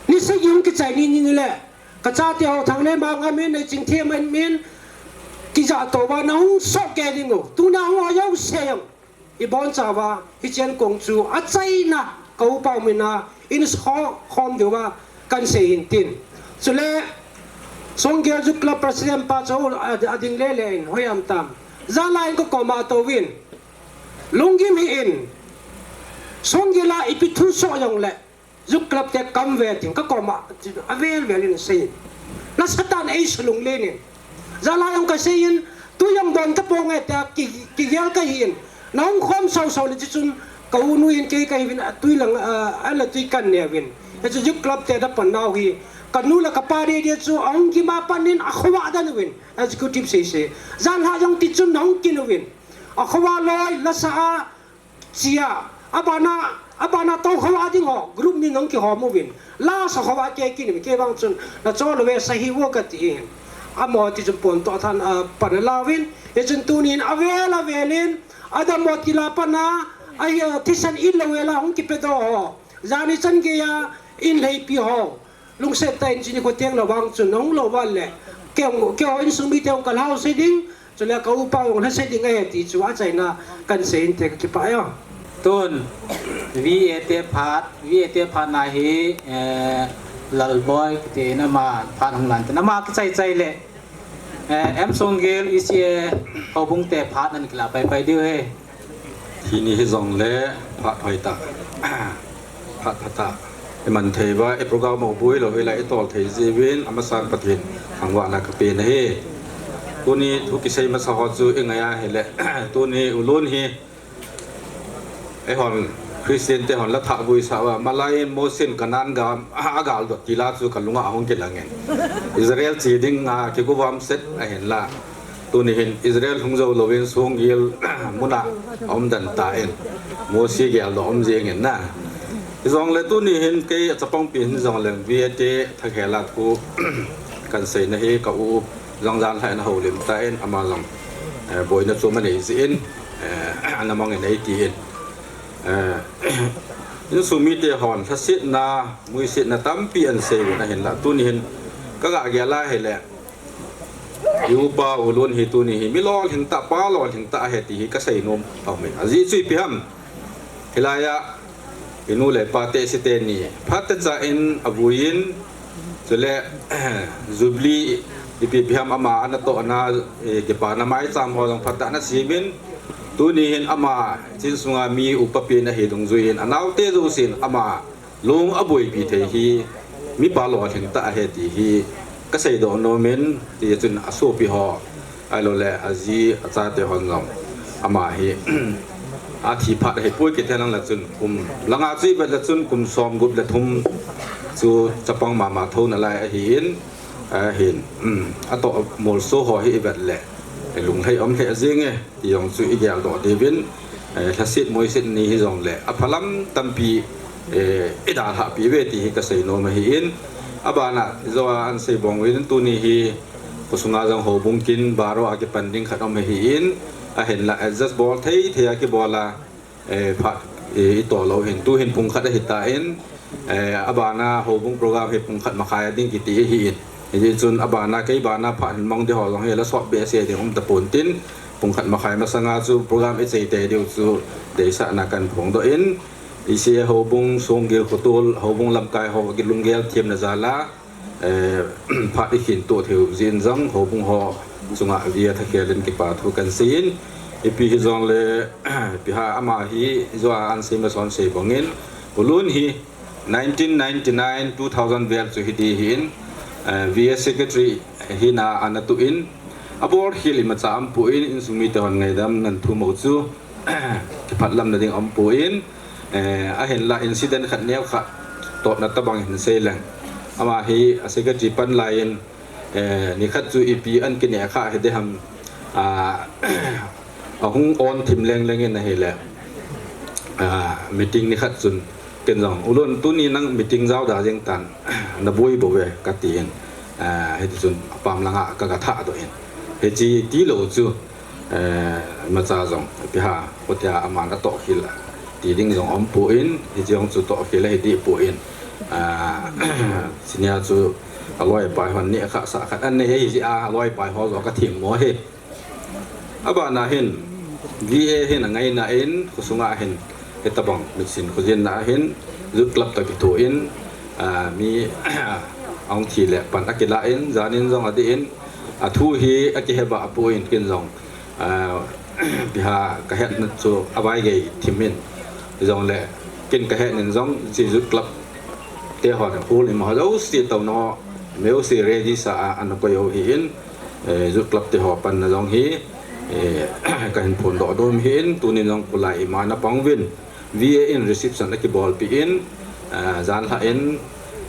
Ni sagi hung kichai ni, ni, ni le. Ka chate ho Thanglemang amin, nei Chingthem amin, kija touva na hung soh kei ding u. Tuna hung ho jouse jong. Ibonchauva, hichen kong chu, achaina, ka upau mina, in kho, khom diuva, kan sei hin tin. Chule, Songgel Youth Club President pa chu, a, ading lele in, hoiam tam. Jan la in ka koma touvin. Lunggim hih in, Songgel a ipi thu soh jongle, Youth Club te kam ve tin ka koma, avel vel in asei in. Nasatah in eisei lunglin in. Jan la jong kasei in, tu jong don tapong e tia ki, kigel kahi in. Na hung khom sau sau le chu chun, ka u nu in kei kahiuvin, atui lang, a, ala tui kan neuvin. Hichu Youth Club te da pan nau hi. Ka nu le ka pa dei dei chu, ahung gim a pat in akhovah dan uvin. Executive sei sei. Jan la jong ti chun na hung kin uvin. Akhovah loi, lasa a, Chia, abana, abana tou khovah ding ho, group min hung kihom uvin. Lasa khovah kei kin, kei vang chun, na chol uve sa hi vo kati in. Amaho ti chun pon toh than, a, pan alauvin. Hichun tunin avel avel in, adammo ti la pat a, a, thisan in lou vela hung kipedoh ho. Jani chan geiya, in leipi ho. Lungset tah in chini kho teng lou vang chun, nahung lou vang le. Kei, keiho insung mite hung kalhau sei ding, chule ka upa hung lhasei ding ahi ti chu achaina kan sei inte ka kipah e. Tun, V A te phat, V A te phat na hi, eh, Lalboi te in ama phat hung lan te. Ama kichai chai le, eh, M Songgel E C A houbung te phat nan kila pai pai diu he. Tuni hi jongle phat hoitah. Phat phatah. Iman thei uva, i program u boi lou, ila itol thei jiuvin, amasan Pathen thangvahna kapen ahi. Tuni thu kisei masa ho chu ingai a hile. Tuni u Lun hi. Eihon Christian te hon la thah vui sa uva, malai in Mosin Kanan gam, agal dot ti la chu kalunga ahung kilang in. Israel che ding a kiguvam set ahin la. Tuni hin Israel hung jou louvin Songil muna aum den tan, Mosi geldoh aum jingin na. Hijongle tuni hin kei achapangpi hin jongle V A te thakhel a thu kahin seina hi ka u jong janhi ana houlim tan, ama jong, eh, boina chu ama nei jin, eh, ana mangin eitin. Eh, insung mite hon lhasetna, muisetna tampi ahin sei uvin ahinla, tuni hin ka ga gel a hile, i upa U Lun hi tuni hi mi lolhing tah, pa lolhing tah ahi ti hi ka seinom aum e. Ajeh chu ipi ham? Hilai a i nu le pa te site ni phat techa in avuiyin, chule Jubilee ipi ipi ham ama ana tohna, eh, kipana maicham ho jong phatah in ana semin, tuni hin ama chin sunga mi upa pen ahi dungjuiyin anaote jousen ama long aboipi thei hi mipa lolhing tah ahi ti hi ka seidoh nomin, tichun asopi ho ahiloule aji achate hon jong ama hi athi phat ahipoi kiti henlang le chun kum langa chu ivet le chun kum somgup le thum chu chapang mama thou nalai ahin, ahin, um, atoh molso ho hi ivet le lunglhai um lheh jenge ti jong chu i geldoh diuvin, eh, lhaset muiset ni hijongle aphalam tampi, eh, i dalhahpi uve ti hi ka seinom ahin, abana joh a ahin sei bang uvin tuni hi khosunga jong houbung kin baro a kipan ding khat um ahin, ahinla adjust bol thei thei a kibol a, eh, phat, eh, i toh lou hin, tu hin pung khat ahitan, eh, abana houbung program hi pung khat makhai a ding kiti ahin. Hijeh chun abana kei bana phat hin mang ding ho jong hi la sot behseh ding um tapon tin, pung khat makhai masanga chu program i chei tei diu chu deisahna kahin phongdoh in, I C A houbung, Songil khotol houbung lamkai ho kilunggel themna jal a, eh, phat i khin to theiu jeh in jong houbung ho chunga V A thakhel in kipa thu kahin seiyin, ipi hijongle, ipi ham ama hi joh a ahin sei mason sei bangin, U Lun hi nineteen ninety-nine, two thousand vel chu hiti hin, eh, V A secretary hina ana tuin, abol khel imacha aumpon, insung mite hon ngaidam nan thum u chu kiphatlamna ding aumpon, eh, ahinla incident khat neokhat totna tabang hin sei leng. Ama hi a secretary pan laiyin, eh, nikhat chu ipi ahin kineh kha hiding ham, ah, ahung on thim leng leng in ahile, ah, meeting nikhat chun ken jong, U Lun tuni nang meeting jao da jeng tan, na boi bou ve katin, ah, hiti chun apam langa ka ga thah doh in. Hiche tilou chu, eh, imacha jong, ipi ham, kotia aman atoh khel a ti ding jong aumpon, hiche jong chu toh khel ahi dehpon, ah, senior chu aloi pai hon neh kha sah khat ahin nei ahi jeh a, aloi pai ho joh ka themmo ahi. Abana hin, V A hin angaina in, khosunga hin, hitabang mitsin khojinna ahin, Youth Club toh kithoin, ah, mi ahung thi le pan akilah in, janin jong adih in, athu hi akiheba apon ken jong, ah, ipi ham kahetna chu avaigei thim in, hijongle ken kahet in jong hiche Youth Club te hon hol ima ho jouse touna ho, meuse ready sa a ana koi u ahin, eh, Youth Club te ho panna jong hi, eh, kahin phondoh nom ahin, tunin jong kholai ima ana pang uvin, V A in reception akibolpeh in, eh, janlhah in,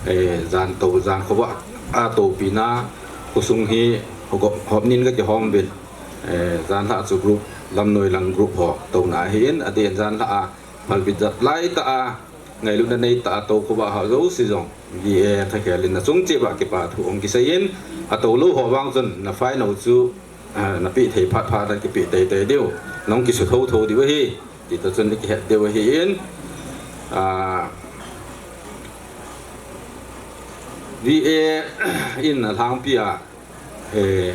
eh, jan tou, jan khovah a toupina, khosung hi hop, hop nin kakihom uvin, eh, janlhah chu group, Lamnoi lang group ho touna ahin, adeh in janlhah a phalbi jat laitah a, ngailutna neitah a tou khovah ho jouse jong, V A thakhel in nachung cheh uva kipa thu hung kiseiyin, atoulou ho vang chun na fine u chu, ah, napeh thei phat phat a kipeh teitei diu, nahung kisu thouthou diu ahi, ti toh chun ikihet diu ahin, ah, V A in alhangpi a, eh,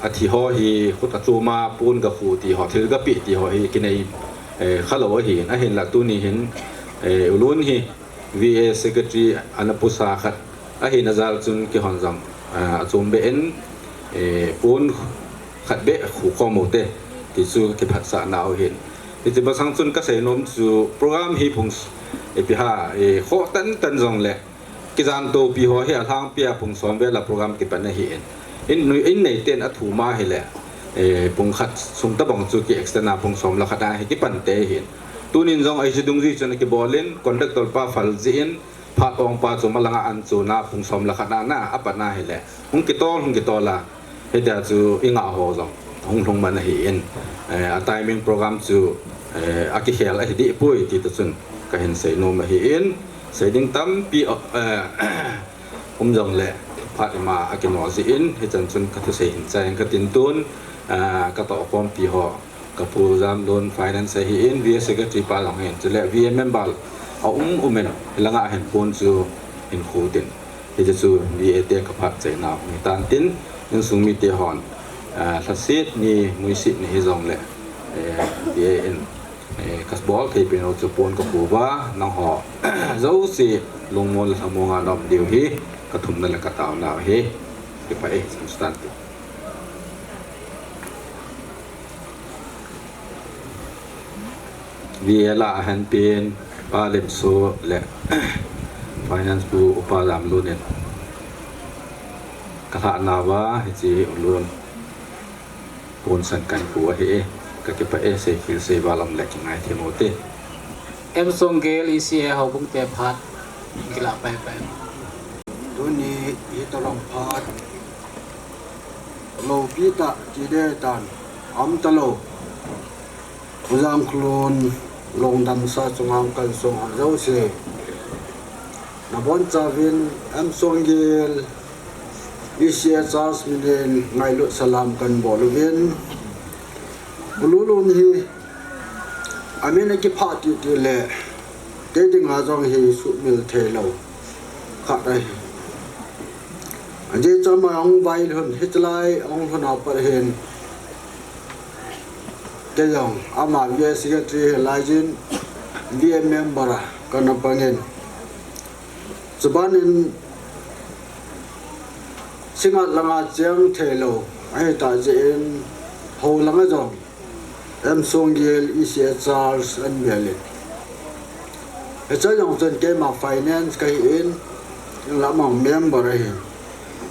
athi ho hi khut achom a pon gakhu ti ho, thil gapeh ti ho hi kinei, eh, khalou ahin, ahinla tuni hin, eh, U Lun hi V A secretary ana pusa khat ahina jal chun keihon jong, ah, achom beh in, eh, pon khat beh khu khom u hite, ti chu kiphatsahna u ahin. Hiti masang chun kaseinom chu program hi phung s-, ipi ham, eh, khoh tantan jongle, kijan toupi ho hi alhangpi a phung som vel a program kipan ahin. In, in neiten athum ahile, eh, phung khat sung tabang chu ki extend a phung som le khat a hi kipan tei ahin. Tunin jong hiche dungjui chun akibol in, contractor pa phal jeh in, phat ong pa chu malanga an chun a phung som le khat a na, apan ahile, hung kitol, hung kitol a, hitia chu ingah ho jong, hung lhung man ahi in, eh, a timing program chu, eh, a kikhel ahi dih pui ti ta chun ka hin sei nom ahi in, sei ding tampi, eh, um jong le phat ima a kino ji in, hichan chun ka thusei hin chai ka tin tun, ah, ka toh khompi ho, ka pu Jamlun finance ahi in, V A secretary pa jong hin, chule V A member a um um in, hilanga hin pon chu hin khu tin. Hiche chu V A te ka phat chaina hung tan tin, insung mite hon, ah, lhasit ni, muisit ni hi jong le, eh, V A in, eh, ka bol thei pen u chu pon ka khu va, nangho jouse lungmon le lhamon a na um diu hi ka thumna le ka taona hi. Kipah e, Samstan tu. V A la a hin pen, Pa Lemso le Finance Pu Upa Lamlun in ka lhahna uva hiche u lun ponsan kan khu ahi e. Ka kipah e, seikhel seival um le kingai thei mo te. M Songgel E C A houbung te phat kila pai pai. Tuni hi tolong phat. Loupi tah ti ding tan, um talou. Pu Jangkholun lungdamsa chunga kan sung a jouse, nabonchauvin M Songgel E C A Church minin ngailut salam kan bol uvin. Pu Lalun hi amin a kipha titi le, kei dinga jong hi sumil thei lou khat ahi. Ajeh chu ama hung vailhun, hiche lai hung lhun a pat hin, kei jong ama V A secretary hilai jin V A member a kana pangin. Chubanin Singngat langa cheng thei lou ahi tah jeh in, hou langa jong M Songgel E C A Church an bel in. Hiche jong chun keima finance kahi in, lamang member ahi.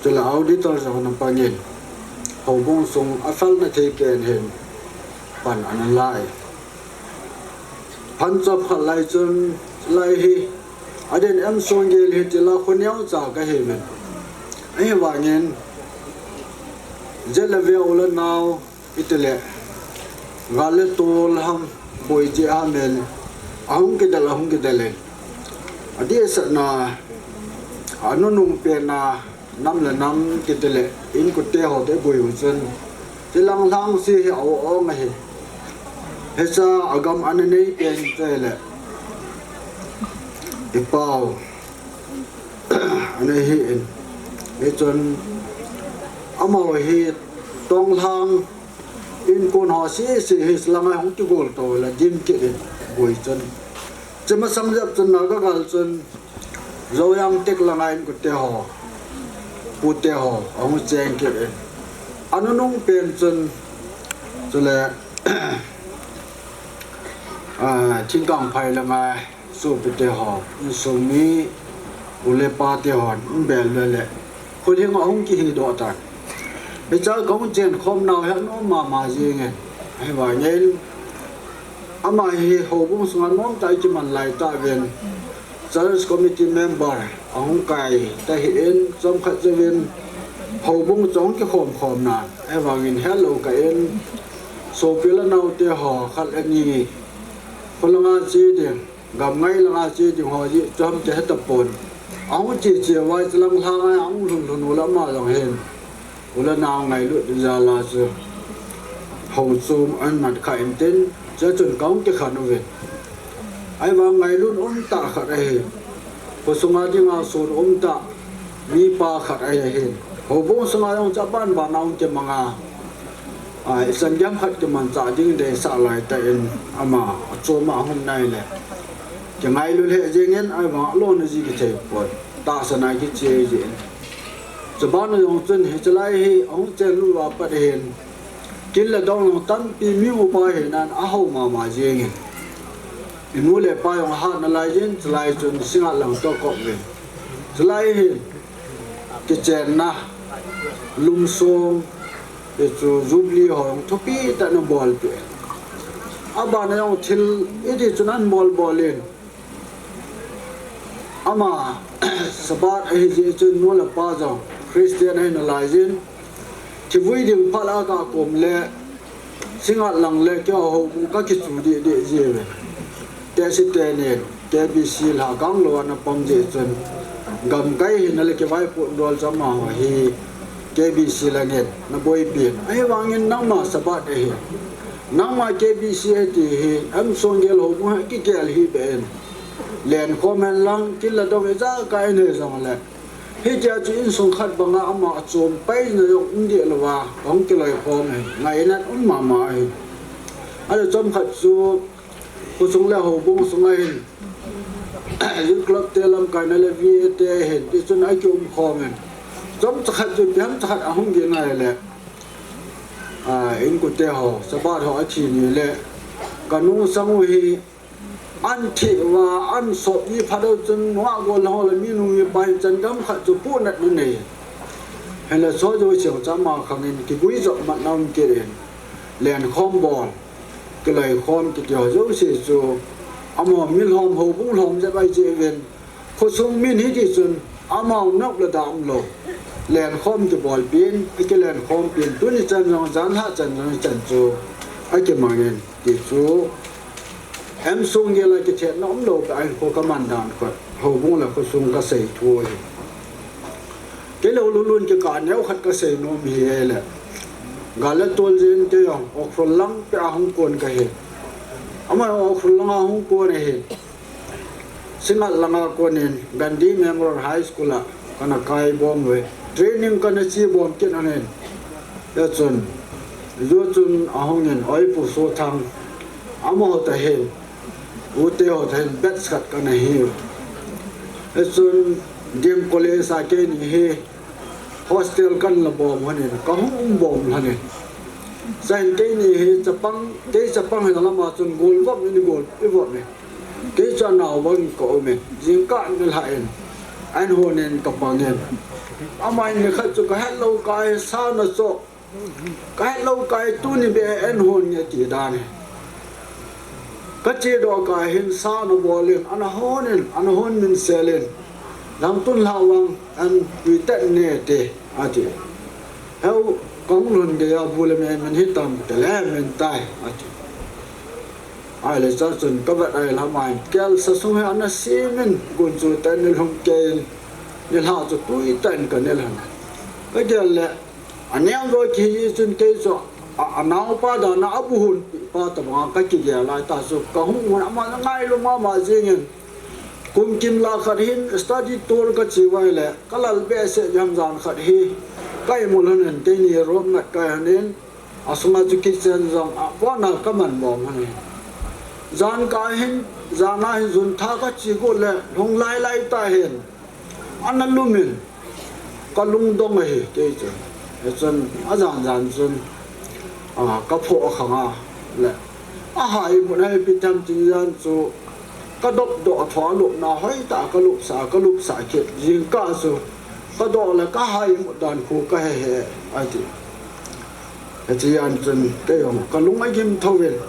Chule auditor jong ana pangin, houbung sung a felna thei pen hin pan ana lai. Phan chop khat lai chun, lai hi, adin M Songgel hi tila khu neocha kahi uvin. Ahivangin, jet le via u le nao, itile, gal le tol ham, boi jeh ham in, ahung kidel, ahung kidel in. Adehsetna, anunung penna, nam le nam kiti le, inkote ho te boi u chun, tilang lang si hi a-o-ong ahi. Hicha agam ana nei pen te le, i pau ana hi in. Hichun, amaho hi tonglhang inkon ho sese hi langa hung kigol to le dim kit in boi chun. Chema samjep chun Naga gal chun Zoyang tek langa inkote ho, pute ho, ahung cheng kit in. Anunung pen chun, chule, ah, Thingkangphai langa sopite ho, insung mi, u le pa te hon, inbel le le. Khulhing ahung kihi doh tan. Hicha kahung chen khom nau hi anom mama jing e. Ahivangin, ama hi houbung sunga nomtah a kiman lai tauvin. Church committee member ahung kai ta hi in, chomkhat jouvin houbung chu ahung kikhom khom nan. Ahivangin helou kah in, sopi le naote ho khat le ni, kholanga che ding, gam ngai langa che ding ho jeh chu ham kihe tapon. Ahung che che uva chu lang lhang a ahung lhun lhun u le ama jong hin. U le nao ngailut jal a chu hou chom an mat kha in tin, chuchun kahung kikhen uvin. Ahivang ngailut umtah khat ahi. Khosunga dinga sun umtah mipa khat ahi hin. Houbung sunga jong chu aban ban a hung kimang a. A, ichan gei ham khat kimanchah ding deisah lai tah in ama achom a ahung nai le. Kingailu lheh jeng in ahivang alona ji kithei pon. Tahsan a kiche jin. Chuban a jong chun hiche lai hi ahung chen lut uva pat hin. Kin le dong jong tampi mi upa hinan ahao mama jeng in. I nu le pa jong ahat nalai jin, chulai chun Singngat lang toh kop uvin. Chulai hin kichenna, lum song, hichu Jubilee ho jong thupi tah in abolpeh. Aban a jong thil iti chun ahin bol bol in. Ama Sabbath ahi jeh chun nu le pa jong Christian ahi nalai jin. Thivui ding phat a kakom le Singat lang le keiho houbung kakichu deh deh jiuve. Tehse tenin K B C lha kanglou ana pang jeh chun, gamkai hina le kivaipoh dol chu amaho hi K B C langin naboipi in. Ahivangin nangma Sabbath ahi, nangma K B C ahi ti hi M. Songgel houbung hi kigel hih beh in, lenkhom hen lang, kin le dong ijakai in hijongle, hitia chu insung khat banga ama achom paina jong um deh louva ahung kiloikhom hi ngaina um mama ahi. Ahile chomkhat chu khosung le houbung sunga hin Youth Club te lamkaina le V A te hin, tichun akiumkhom in, chomcha khat chu ipi ham cha khat ahung gin ahile, a, inkote ho, Sabbath ho athi ni le, kanu sangu hi an theh uva, an sop ji phat u chun nungah gollhang ho le minu mipa hin changam khat chu pohnatna nei. Hinla chu jouse chu ama khangin kiguijop matna um kit in, lenkhom bol, kiloikhom kiti ho jouse chu amaho milhom houbung lhom jep ahi jeh uvin, khosung min hiti chun amaho nop le da umlou, lenkhom kibolpin, akilenkhom pin, tuni chan jong, janlhah chan jong hichan chu akimangin, ti chu M. Songgel a kithetna umlou beh a hinkho kaman dan khat, houbung le khosung kasei thu ahi. Kei le lulun kikah neo khat kasei nom hi ahile, gal le tol jeh in kei jong Ukhrul lang peh a hung kon kahi. Ama Ukhrul langa hung kon ahi. Singat langa konin Gandhi Memorial High School a kana kai bom uve. Training kana che bom kit ahin. Hichun, hichun ahungin, oi Pu Sothang, amaho toh hin, ute ho toh hin batch khat kana hi. Hichun D M College a keini hi hostel kana la bom lhonin, kahung um bom lhonin. Chuin keini hi chapang, kei chapang hina lama chun gol vop in gol, i vop in. Kei chu anao bangin ka um in, jingkah in alhah in, ahin hon in kapang in. Amahin nikhat chu kahet lou kah a sa ana cho, kahet lou kah a tuni beh ahin hon nge ti dan ahi. Kache doh kah a hin sa ana bol in, ana hon in, ana hon minsel in, lang tun lhah vang, an tui tet ne te, ati. Heu, kahung lhun gei a bu le me min hitam, te le min tai, ati. Ahile chuchun kavet ahile amahin, kelsa sung hi ana sem in, gunchu tah in nilhung kei in, nilhah chu tui tah in kanilhon. Kagel le, aneo doh kihi chun kei chu, a, anaopa dan a abu hunpi pa tobang a kakigel lai tah chu, kahung un ama ngailu mama jingin, kum kim lah khat hin study tour kache uva ahile, kalal behseh jeh ham jan khat hi, ka imut lhonin keini room ngat kai lhonin, asunga chu kitchen jong abona kaman mong lhonin. Jan kah hin, jan a hin jun tha kache got le, lhung lai lai tah hin, ana lum in, kalungdong ahi kei chu. Hichun, ajan jan chun, a, kaphoh khang a le, ahai mun ahi ipi tam tin jan chu, kadoh doh a tho a lupna hoitah a kalupsah, kalupsah kit. Jingkah chu, kadoh le kahai mut dan khu kahe he, ati. Hiche jan chun kei jong kalung agim thou in,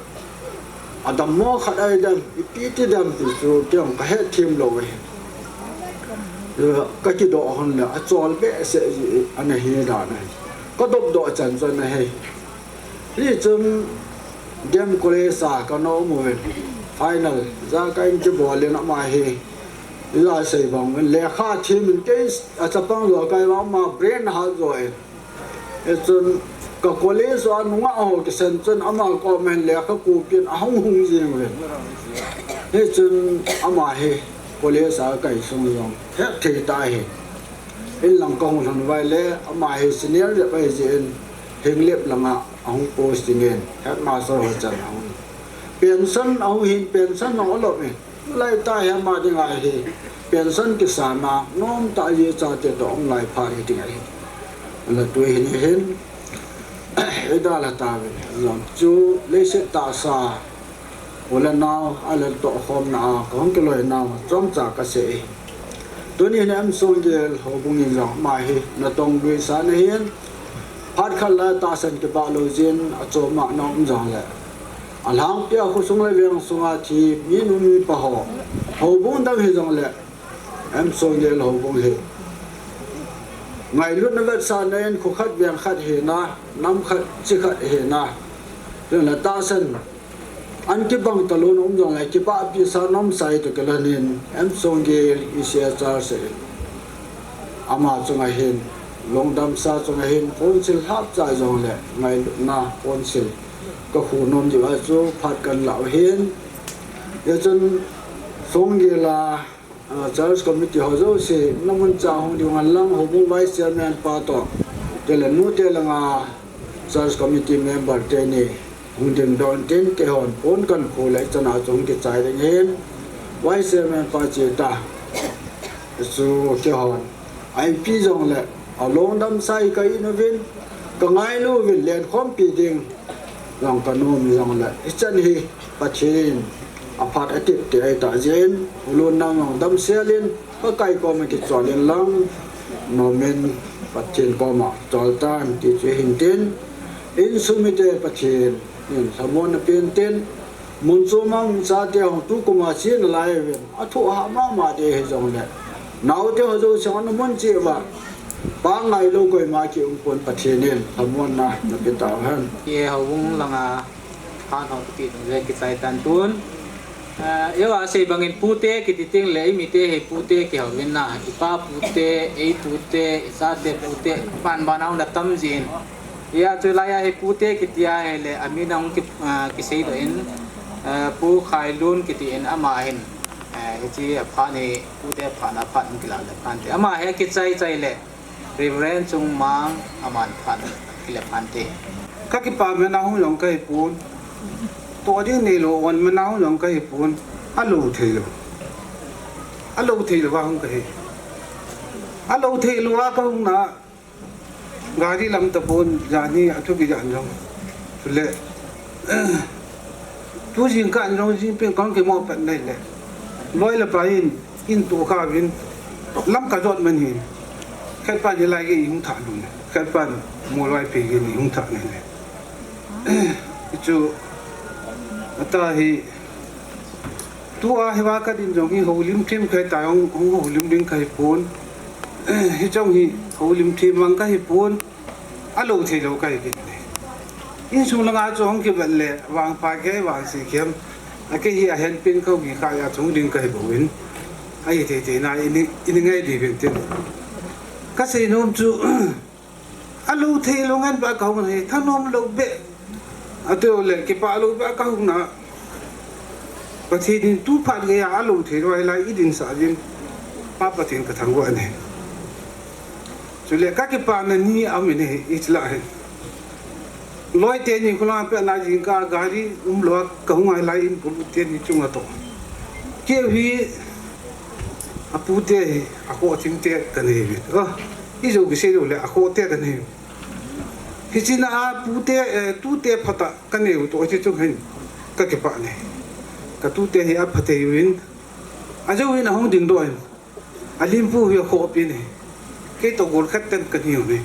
adammo khat ahi dem, ipi ti dem ti chu kei jong kahet them lou ahi. Kakidoh lhon le achol behseh ji ana hi dan ahi. Kadop doh chan chu ana hi. Hichun D M College a kana um uvin, final jakai in kibol in ama hi, ija sei bang in lekha them in kei achapang jo kai vang ama brain hat jo in. Hichun ka college a nungah ho kisan chun ama koma hin lekha kopin ahung hung jing uvin. Hichun ama hi college a kai sung jong hetthei tah ahi. In lang kahung lhun uva ahile ama hi senior lep ahi jeh in Henglep langa ahung posting in headmaster ho chan ahung. Pension ahung hin pension ahung lop in. Lai tah hi ama dinga hi pension kisana nomtah a chate toh um lai phat hi ding ahi. Ana tui hin hin, ida la ta ven. Jong chu leiset tahsa, u le nao, a le tohkhomna a kahung kiloinau chomcha kasei. Tuni hin M. Songgel houbung in jong ama hi natong luisa nahin, phat khat la tahsan kibah lou jin achom a na um jongle, alhangpi a khosung le veng sunga thi minu mipa ho, houbung dang hijongle, M. Songgel houbung hi ngailutna vetsahna in kho khat veng khat hina, nam khat chi khat hina, Chule tahsan an kibang talou na um jongle kipahpi sa nomsa hi toh kilhonin M. Songgel E C A Church in ama chunga hin, lungdamsa chunga hin phone sil hapcha jongle ngailutna phone sil kakhu nom diu ahi chu phat kahin lau ahin. Hichun Songgel a Ah, church committee ho jouse, na mun cha hung ding hen lang, houbung vice chairman pa toh, chule nute langa church committee member teni hung dingdoh intin, keihon phone kahin khu le, chana chu hung kichai ding ahin, vice chairman pa che ta. Chu keihon, ipi jongle, alungdamsa hi ka in uvin, ka ngailu uvin, lenkhompi ding jong ka nom jongle, hichan hi Pathen in aphat atep te ahi tah jeh in, Hulun nam jong damsel in, Pakai koma kichol in lang, nomin Pathen koma chol tan ti chu ahin tin, insung mite Pathen in lhamon na pen tin, mun chom a hung chate hung tu kum a che nalai uvin, athoh hah mama te hijongle, naote ho jouse ana mun cheh uva, pang ngailou koima kium pon, Pathen in lhamon na na pe tauhen. Ye houbung langa phat ho kiti nung jeh kichai tan tun. Ah, eiho a sei bangin pute kiti tengle, eimite hi pute kihouvin na, ipa pute, ei pute, ichate pute, ban ban a hung na tam jin. Hia chu laia hi pute kiti ahile, amin ahung ki, ah, kiseidoh in, ah, Pu Khailun kiti in ama hin, ah, hiche aphat hi pute phat na phat in kilah le phan te. Ama hi akichai chai le, Reverend Chungmang aman phat kile phan te. Ka kipa man a hung jong kahi pon. Toh ding neilou, on man a hung jong kahi pon. Alou theilou. Alou theilou a hung kahi. Alou theilou a kahung na. Gari lam tapon, jan hi athu kijan jong. Chule, tu jingkah in jong jingpin kahung kimo pat nai le. Loi le pai in, in toh kha uvin, lam kajot man hi. Khatpan hilai gei hung thah lou le. Khatpan Molvaiphei gei hung thah nai le. Hichu, ata hi, tua hi va kadin jong hi houlim them kahi ta jong, hung houlim ding kahi pon. Hichong hi houlim them vang kahi pon. Alou theilou kahi kit ne. Insung langa chu hung kivet le, vangpha kei vangse kei ham. Akei hi ahenpen kahi kha a chung ding kahi bouvin. Ahi thei thei na ini, ini ngai diuvin tin. Kasei nom chu, alou theilou ngen ba kahung hi, thanom lou beh. Ati le, kipah lou beh kahung na. Pathen in tu phat geiya alou theilou hilai idin sa jin. Pa Pathen kathangvah e. Chule kakipana ni aum in ahi, hiche lah hin. Loi teni khulanga pet na jingkah gari umlou a kahung a hilai in pulu teni chunga toh. Keu hi apute hi akhoh thim te kanei uve. Ah, ijou kisei lou le akhoh te kanei uve. Hiche na apute, eh, tute phat a kanei u toh hiche chung hin kakipah e. Katute hi apha thei uvin. Ajou in ahung dingdoh in. Alimpu hi akhoh pi e. Kei toh gol khat ten kahi uve.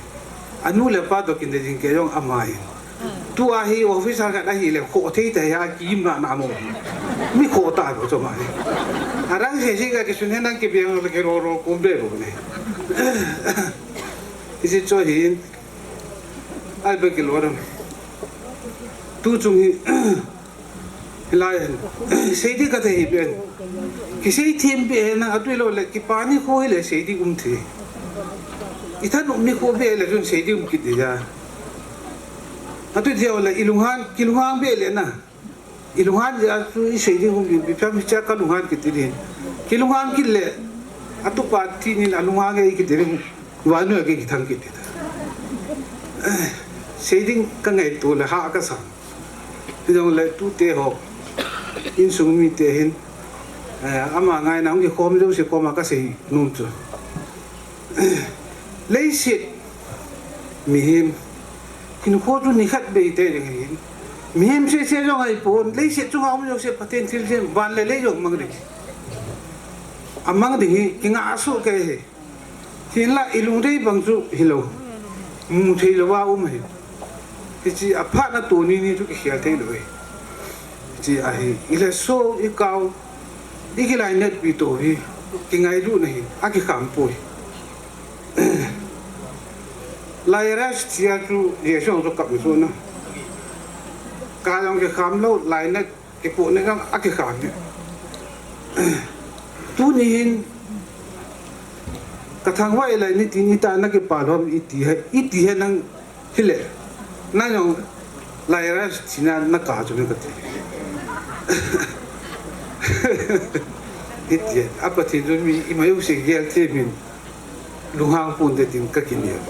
Anu le apa toh kinei jing kei jong ama hi. Tua hi officer khat ahile khoh thei thei a kiim na na mo. Mi khoh ta bou chu ama hi. Arang se se ka kisun hen nang kibeng le kei ro ro kum be bou ne. Hiche chu hin. Ai be kilo ram. Tu chung hi. Hilai hin, sei ding kathei hih pen. Kisei them beh hih na, atui lou le, kipa nikho hile sei ding um thei. Ithanop nikho beh le chun sei ding um kit ding a. Atui thei le, ilunghan, kilunghan beh le na. Ilunghan jeh a chu isei ding um ding, ipi ham hiche a kalunghan kit ding. Kilunghan kit le, atupa thi nin alunghan e kit ding. Vannoi a kei kithang kit ding. Sei ding kangaito le ha kasa. Hijongle tute ho, insung mite hin, eh, ama ngaina hung kikhom jouse koma kasei nom chu. Leiset mihem, hinkho chu nikhat bei tei ding ahin. Mihem sese jong ahipon, leiset chunga um jouse Pathen thilsem, van le lei jong mang ding. Amang ding hi, kingah soh kei hi. Hinla ilungdei bang chu hilou. Mu thei louva um ahi. Hiche aphat na tuni ni chu kikhel thei lou ahi. Hiche ahi, ilhaso, ikao, ikilainatpi toh hi, kingailutna hi, akikham poi. Lai rush tia chu, Jesu chu kap na chu na. Ka jong kikham lou, lainat kipoh ni jong akikham ni. Tuni hin, ka thangvah lai ni tin ita na kipah lou ham iti he, iti he nang hile. Nang jong lai ras thina na ka chu ni kati. Iti he, a Pathen chu mi ima u se gel the min. Lunghang ponte tin ka kinel.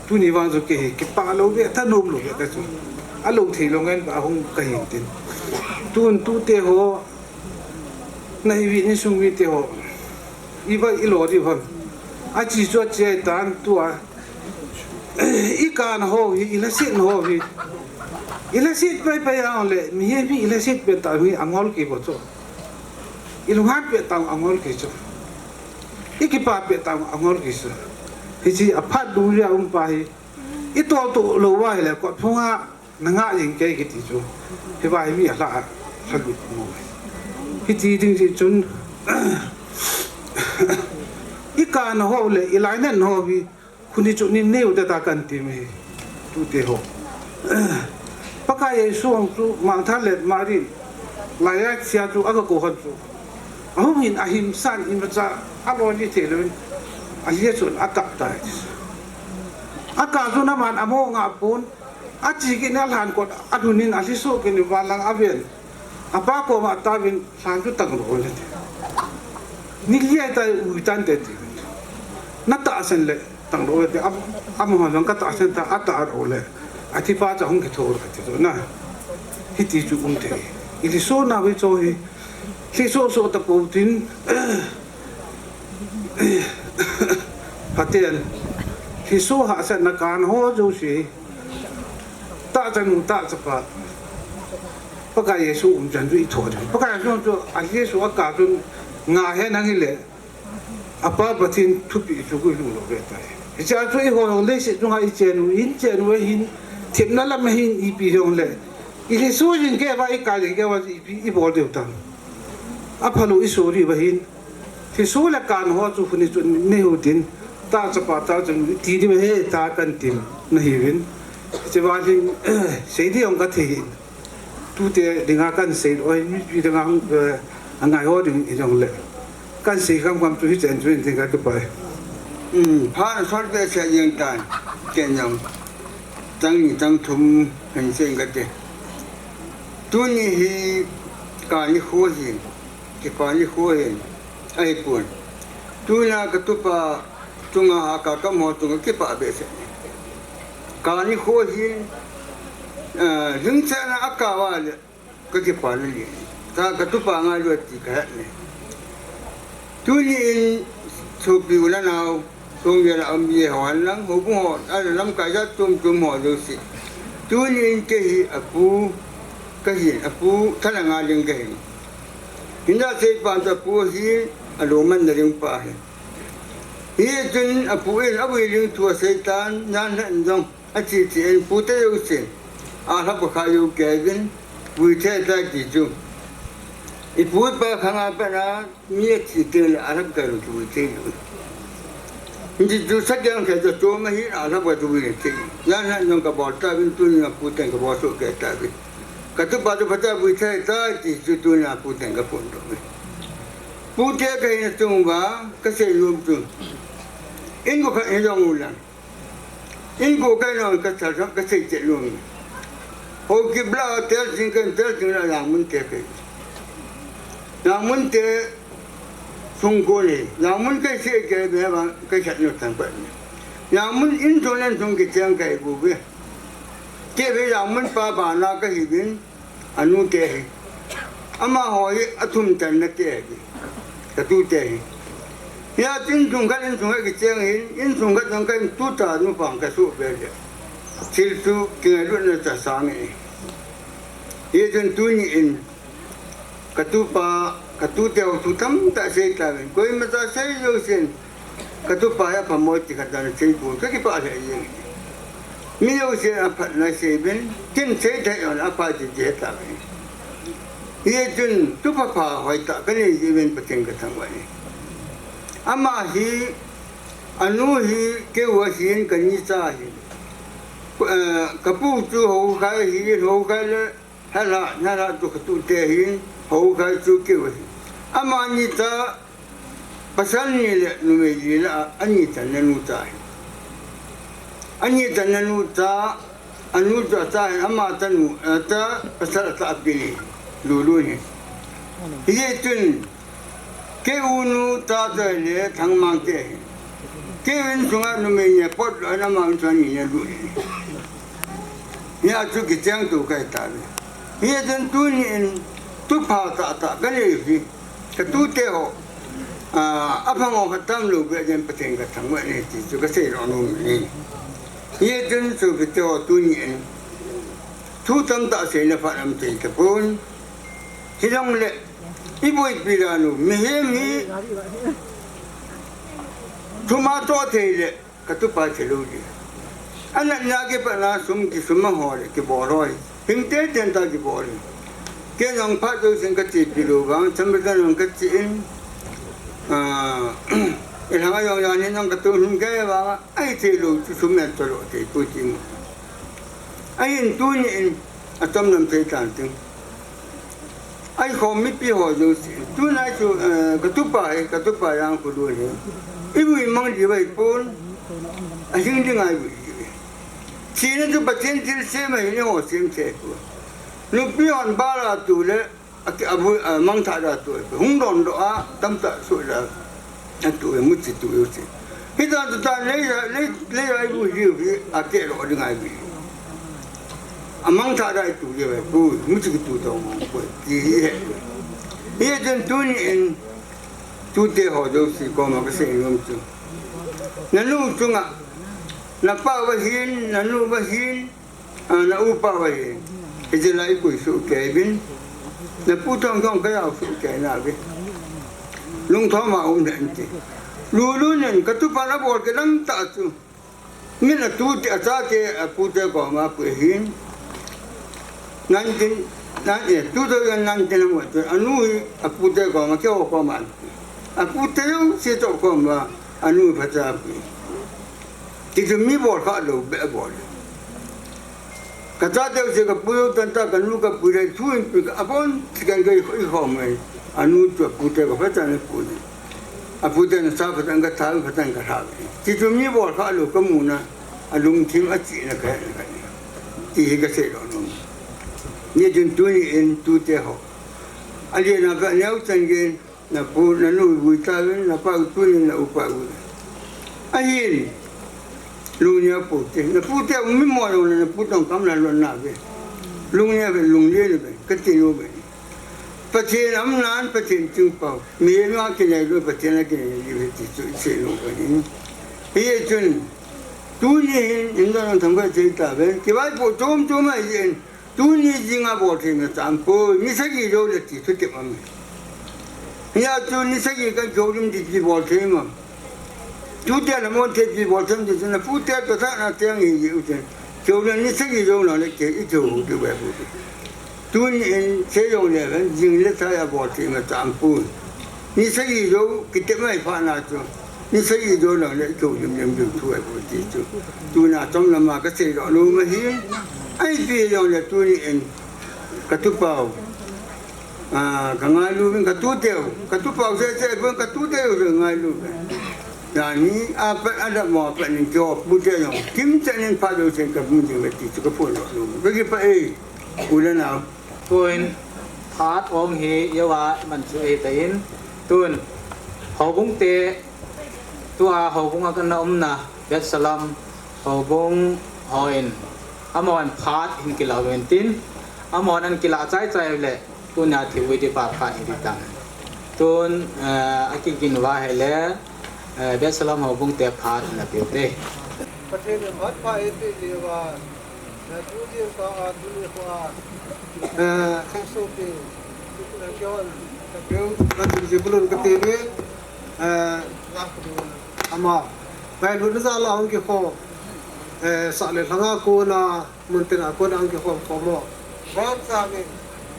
Tuni vang chu kei hi kipah lou ve, thanom lou ve ka chu. Alou thei lou ngen ba hung ka hin tin. Tun tute ho, na hi vi ni sung vite ho. I va i lo di van. A chi chu a chi ai tan tua. I kana ho hi, i lasit na ho hi. I lasit pai pai a le, mi hi mi i lasit pe ta mi angol ki bo chu. I lunghan pe ta angol ki chu. I kipah pe ta angol ki chu. Hichi a phat du ria um pa hi. I tol tu lou va hile kot phunga na nga jing kei kiti chu. Hi va hi mi a hla, hla lut mo. Hiti ding ti chun. I kana ho le, i lainat ho hi. Khuni chu nin neu te ta kan ti mi. Tute ho. Pakai Jesu ang chu Martha le Mary. Laiya sia chu aga ko han chu. Ahung hin ahim san imacha aloi ni thei lou in, alia chun akap tai. Aka chu naman amo nga pon, achi ki na lhan kot alhunin aliso ki ni valang aven. Apa koma tauvin lhan chu tang lou le. Ni lia tai ui tan te ti. Na tahsan le tang lou te am, amo jong ka tahsan ta ata lou le. Ati pa cha hung ki thor ka ti na. Hiti chu um te. Ili so na ve cho hi. Hli sohsoh tapo tin, Pathen, hli soh hahsatna kan ho jouse, tahchanu, tahchapa, Pakai Jesu umchan chu i tho ding. Pakai Jesu chu, a Jesu a ka chun, nga he nang ile, Apa Pathen thupeh chu koi lung lou ve tai. Hiche a chu eiho jong leiset chunga i chen u, in chen u ahin, themna lam ahin, ipi jong le. I hli soh jing kei uva, i kai jing kei uva, ipi i bol diu tam. Aphalou i sori uva hin. Hli soh le kan ho chu huni chun nei hu tin. Tahchapa tahchanu ti diu he ta kan tin. Na hiuvin. Hiche uva hin, sei ding jong ka thei hin. Tute dinga kan sei lou, oi, mipi dinga, eh, angai ho ding i jong le. Kan sei kham kham chu hichen chu in ding ka kipah e. Um, phat sol behseh jeng tan. Ken jong. Chang ni chang thum hin sei ka te. Tuni hi ka nikho hin. Kipah nikho hin. Ahipon. Tuna ka tupa chunga ha ka kam ho chunga kipah behseh. Ka nikho hin, eh, lungsetna a ka uva le, ka kipah lele. Ka, ka tupa ngailou ti ka het le. Tuni in sopi u le nao, song gel a um ye ho hen lang, houbung ho, a lamkai jat chom chom ho jouse. Tuni in kei hi apu ka hin, apu Thanlanga Ling ka hin. Hinla seipan chu apu hi, alou manna ding pa hi. Hichun apu in avui ling thu asei tan, jan lheh in jong, ache che in pute jousen, alhap akhai jou kei uvin, vui thei tai ti chu. I pu i pa khang a pat a, mi athi teng le alhap kai lou chu vui thei lou. Hichu sakeng kei chu chom ahi, alhap kai chu vui thei. Jan lheh in jong kabol tauvin, tuni apu teng kabol soh kei tauvin. Ka tupa chu phatea vui thei tai ti chu tuni apu teng kaphondoh uve. Pute ka hina chung uva, ka sei nom chu. Inko khat hi jong u lang. Inko ka hi nom ka chal jong ka sei chet nom. Haokip la tel jing ka tel jing la Jangmun te ka hi. Jangmun te sung ko le. Jangmun ka sei ke be ba ka chat nom tang ba. Jangmun in thong len thong kicheng ka hi bu be. Te be Jangmun pa bana ka hi bin. Anu te hi. Amaho hi athum channa te hi. Ka tu te hi. Hia tin chung khat in chung khat kicheng hin, in chung khat jong ka in tu ta nu pang ka su be le. Thil chu kingailutna cha sang e. Hichun tuni in ka tupa, ka tu te ho thu tamtah sei tauvin. Koima cha sei jousen. Ka tupa hi apha moi ti khat dan sei pon, ka kipah lheh jeng. Mi jousen aphatna sei uvin, ken sei thei jong apha ti ti he tauvin. Hichun tu phapha hoitah ka nei jeh uvin Pathen ka thangvah e. Ama hi, anu hi, keiho hin, kani cha hi. Eh, kapu chu Houkhai ahin, Houkhai le Helha, Helha chu katute ahin, Houkhai chu keu ahi. Amani cha pasal ni le numei li le a, ani channa nu cha ahi. Ani channa nu cha, anu chu acha ahin, ama chanu, eh, cha pasal acha api ni, Lulu ni. Hijeh chun, kei u nu cha chu ahile Thangmang te ahi. Kei u insunga numei ni apot lou in, ama insunga ni alut in. Hia chu kicheng tou kahi tauve. Hijeh chun tuni in thupha tahtah kanei u hi, katute ho, ah, aphamo khat tam lou beh jeng Pathen kathangvah in ahi ti chu kasei lou nom in ahi. Hijeh chun sopite ho, tuni in thu tamtah seina phat aum thei tapon. Hijongle iboipi dan u, mihem hi thuma toh thei le katupa thei lou ding. Anatna kipatna sum kisum a ho le kibol ho hi hing tei tei in ta kibol hi. Kei jong phat jousen kachepi lou vang, Chamberlain jong kache in, ah, ilhang a jong jan hin jong katou lhun kei vang a, ahithei lou chu sum in tolou thei poi ti mu. Ahin tuni in achom lam thei tan ting. Ahi khom mipi ho jouse, tunai chu, eh, katupa hi, katupa Jangkholun hi ivui mang diu ahipon, ahing dinga ivui diu ahi. Thina chu Pathen thilsem ahin, eiho sem thei poi. Nupi hon bal a tu le, a ki, a vui, a mangthah da tu ahi. Hung dondoh a, tamtah soh da. Atu e, muchi tu e, uchi. Hita tu ta lei, lei, lei ai bu hiu hi, ate lo ding ai bu hiu. Amangthah da itu hiu e, bu, muchi kitu tong mong bu, ti hi he. Hijeh chun tuni in, tute ho jouse koma kasei nom chu. Nanu chunga, napa uva hin, nanu uva hin, Ah, na upa uva hin, hijeh a ikoi soh kei uvin, napu thong thong kajao soh kei nauve. Lungthom a um lheh in ti. Lulun in katupan abol kidang tah chu, min atute, achate, apute koma apui hin. Nineteen, nine, eh, two thousand nineteen a mu chu, anu hi apute koma, keiho koma. Apute jouse toh koma, anu phacha apui. Tichu mi bol kha lou beh abol. Kachate jouse kapu jou tan ta, kanu kapui le thu in pi ka abon, ti kan kai khoi khom e. Anu chu apute ko phacha ni pu ni. Apute na sa phacha ka tha, phacha ka tha. Tichu mi bol kha lou kamu na, alungthim achihna kahe na kahe. Ti hi kasei lou nom. Hijeh chun tuni in tute ho. Alena kaneo chan gei. Napu, nanu vui tauvin, napa u tuni na upa u. Ahin, lungnia pute. Napute u mi mo lo na, napu tong kam na lo nauve. Lungnia ve, lungnia ve, kati nu ve. Pathen aum nan, Pathen chingpau. Mi ma kinai lo, Pathen a kinai lo ve ti chu isei nom ve. Hijeh chun, tuni hin, indon thang ve chei tauve. Kivaipo chom chom ahin. Tuni jing a bol thei na cham poi, ni sagi jou le ti thutep aum e. Hia chu ni sagi kan kihoulim ti ti bol thei ma. Tute na mon thei ti bol thei ti chu napute toh thah na teng hi ji u chen. Kihoulim ni sagi jou na le ke i kihou ti ve bu ti. Tuni in sei jong le ven jing le thai a bol thei na cham poi. Ni sagi jou kitep mai pha na chu. Ni sagi jou lang le kihoulim lim lim thu ahi poi ti chu. Tuna chom lama kasei lou nom ahi. Ahi pi jong le tuni in katupa u. Ah, kangailu uvin katute u. Katupa u seh seh pon katute u kangailu uvin. Jani apat adap mo apat nin kio pute jong. Kimchet nin phat jousen kamu jing ve ti chu kaphon lou nom. Kakipah e. U le nao. Tun, phat ong hi, ijou a, iman chu ahi tan. Tun, houbung te, tua houbung a kana umna, Beit Shalom, houbung hon, amahon phat hin kilah uvin tin, amahon ana kilah chai chai le, tuna thil ui di pa phat hi di tan. Tun, eh, akigin uva ahile, eh, Beit Shalom houbung te phat ana pe u te. Pathen in phat pha eipeh jeh uva, eh, tu jing sanga tuni khoa, eh, khangsopi, eh, kihon, ka peu, ka tun jing bulun ka ti ve, eh, ama, ngailutna jal a hung kikhom, eh, sah le lhanga kona, mun tina kona hung kikhom khom u. Bonsang in,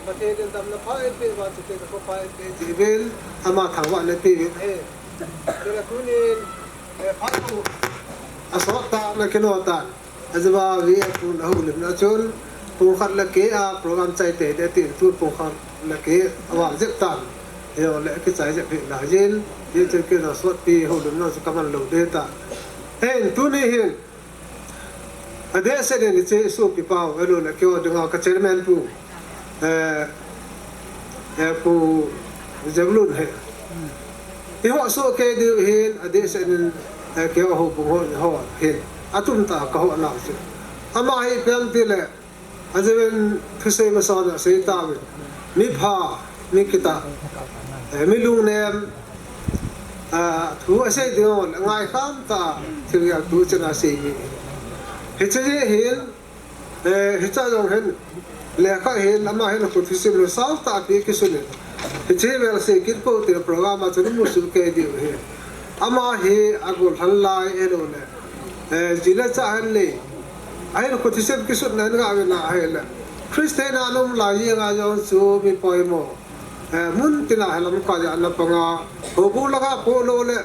Pathen in damna pha eipeh uva, chuteng le kho pha eipeh jeh uvin, ama thangvahna eipeh uvin ahi. Chule tunin, eh, phat u asot tan, akino tan. Ajeh chu V A pu na houlimna chun pung khat le keh a program chai tei ding tin, tu pung khat le keh a val jep tan. Hijongle kichai jep hih na jin, hiche kei jong sotpi houlimna chu ka man lou ding ta. Hin tuni hin, adeh seh in hiche sopi pau, ahilou le keiho dinga ka chairman pu, eh, eh, Pu Zebulun hi. Eiho soh kei diu hin, adeh seh in, eh, keiho houbung ho, ho hin. Atum tah a ka ho nau chu. Ama hi ipi ham tile, ajeh in thusei masa a sei tauvin. Mi pha, mi kitah, eh, mi lungnem, ah, thu asei ding ho, ngaikham tah a thil gel tu chan a sei mi. Hiche hi hin, eh, hiche jong hin, lekha hin, ama hin khut thusim lou sao tah a pi kisun in. Hiche hi vel sei kit pou te program a chun mu su kei diu hi. Ama hi agollhang lai ahilou le, eh, ji le cha hen le. Ahin khut thusim kisutna in ngah uvin ahile, Christian a na um lai jeng a jong chu mi poimo. Eh, mun tin a hi lamkai a na pang a, houbung langa po lou le,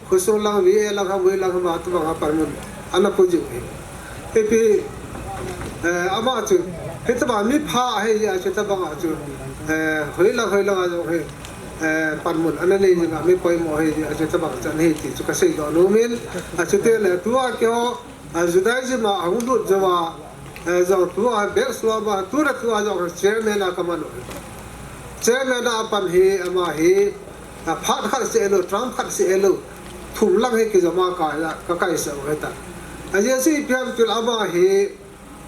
khosung lang, V A lang, Hamui lang, Hama tabang a panmun ana po jiu hi. Ipi, eh, ama chu, hitobang mi pha ahi jeh a chu tabang a chu, eh, hoilang, hoilang a jong hi, eh, panmun ana nei jing a mi poimo ahi jeh a chu tabang chan hi ti chu ka seidoh nom in, achuti le tua keiho, a, Judaism a ahung lut jou a, eh, jong tua backslope a, tu le tua jong chairman a ka man u. Chairman a pan hi, ama hi, a, phat khat seh lou, term khat seh lou, thum lang hi kijom a ka, ka kaisah u ahitai. Ajeh chu ipi ham tile ama hi,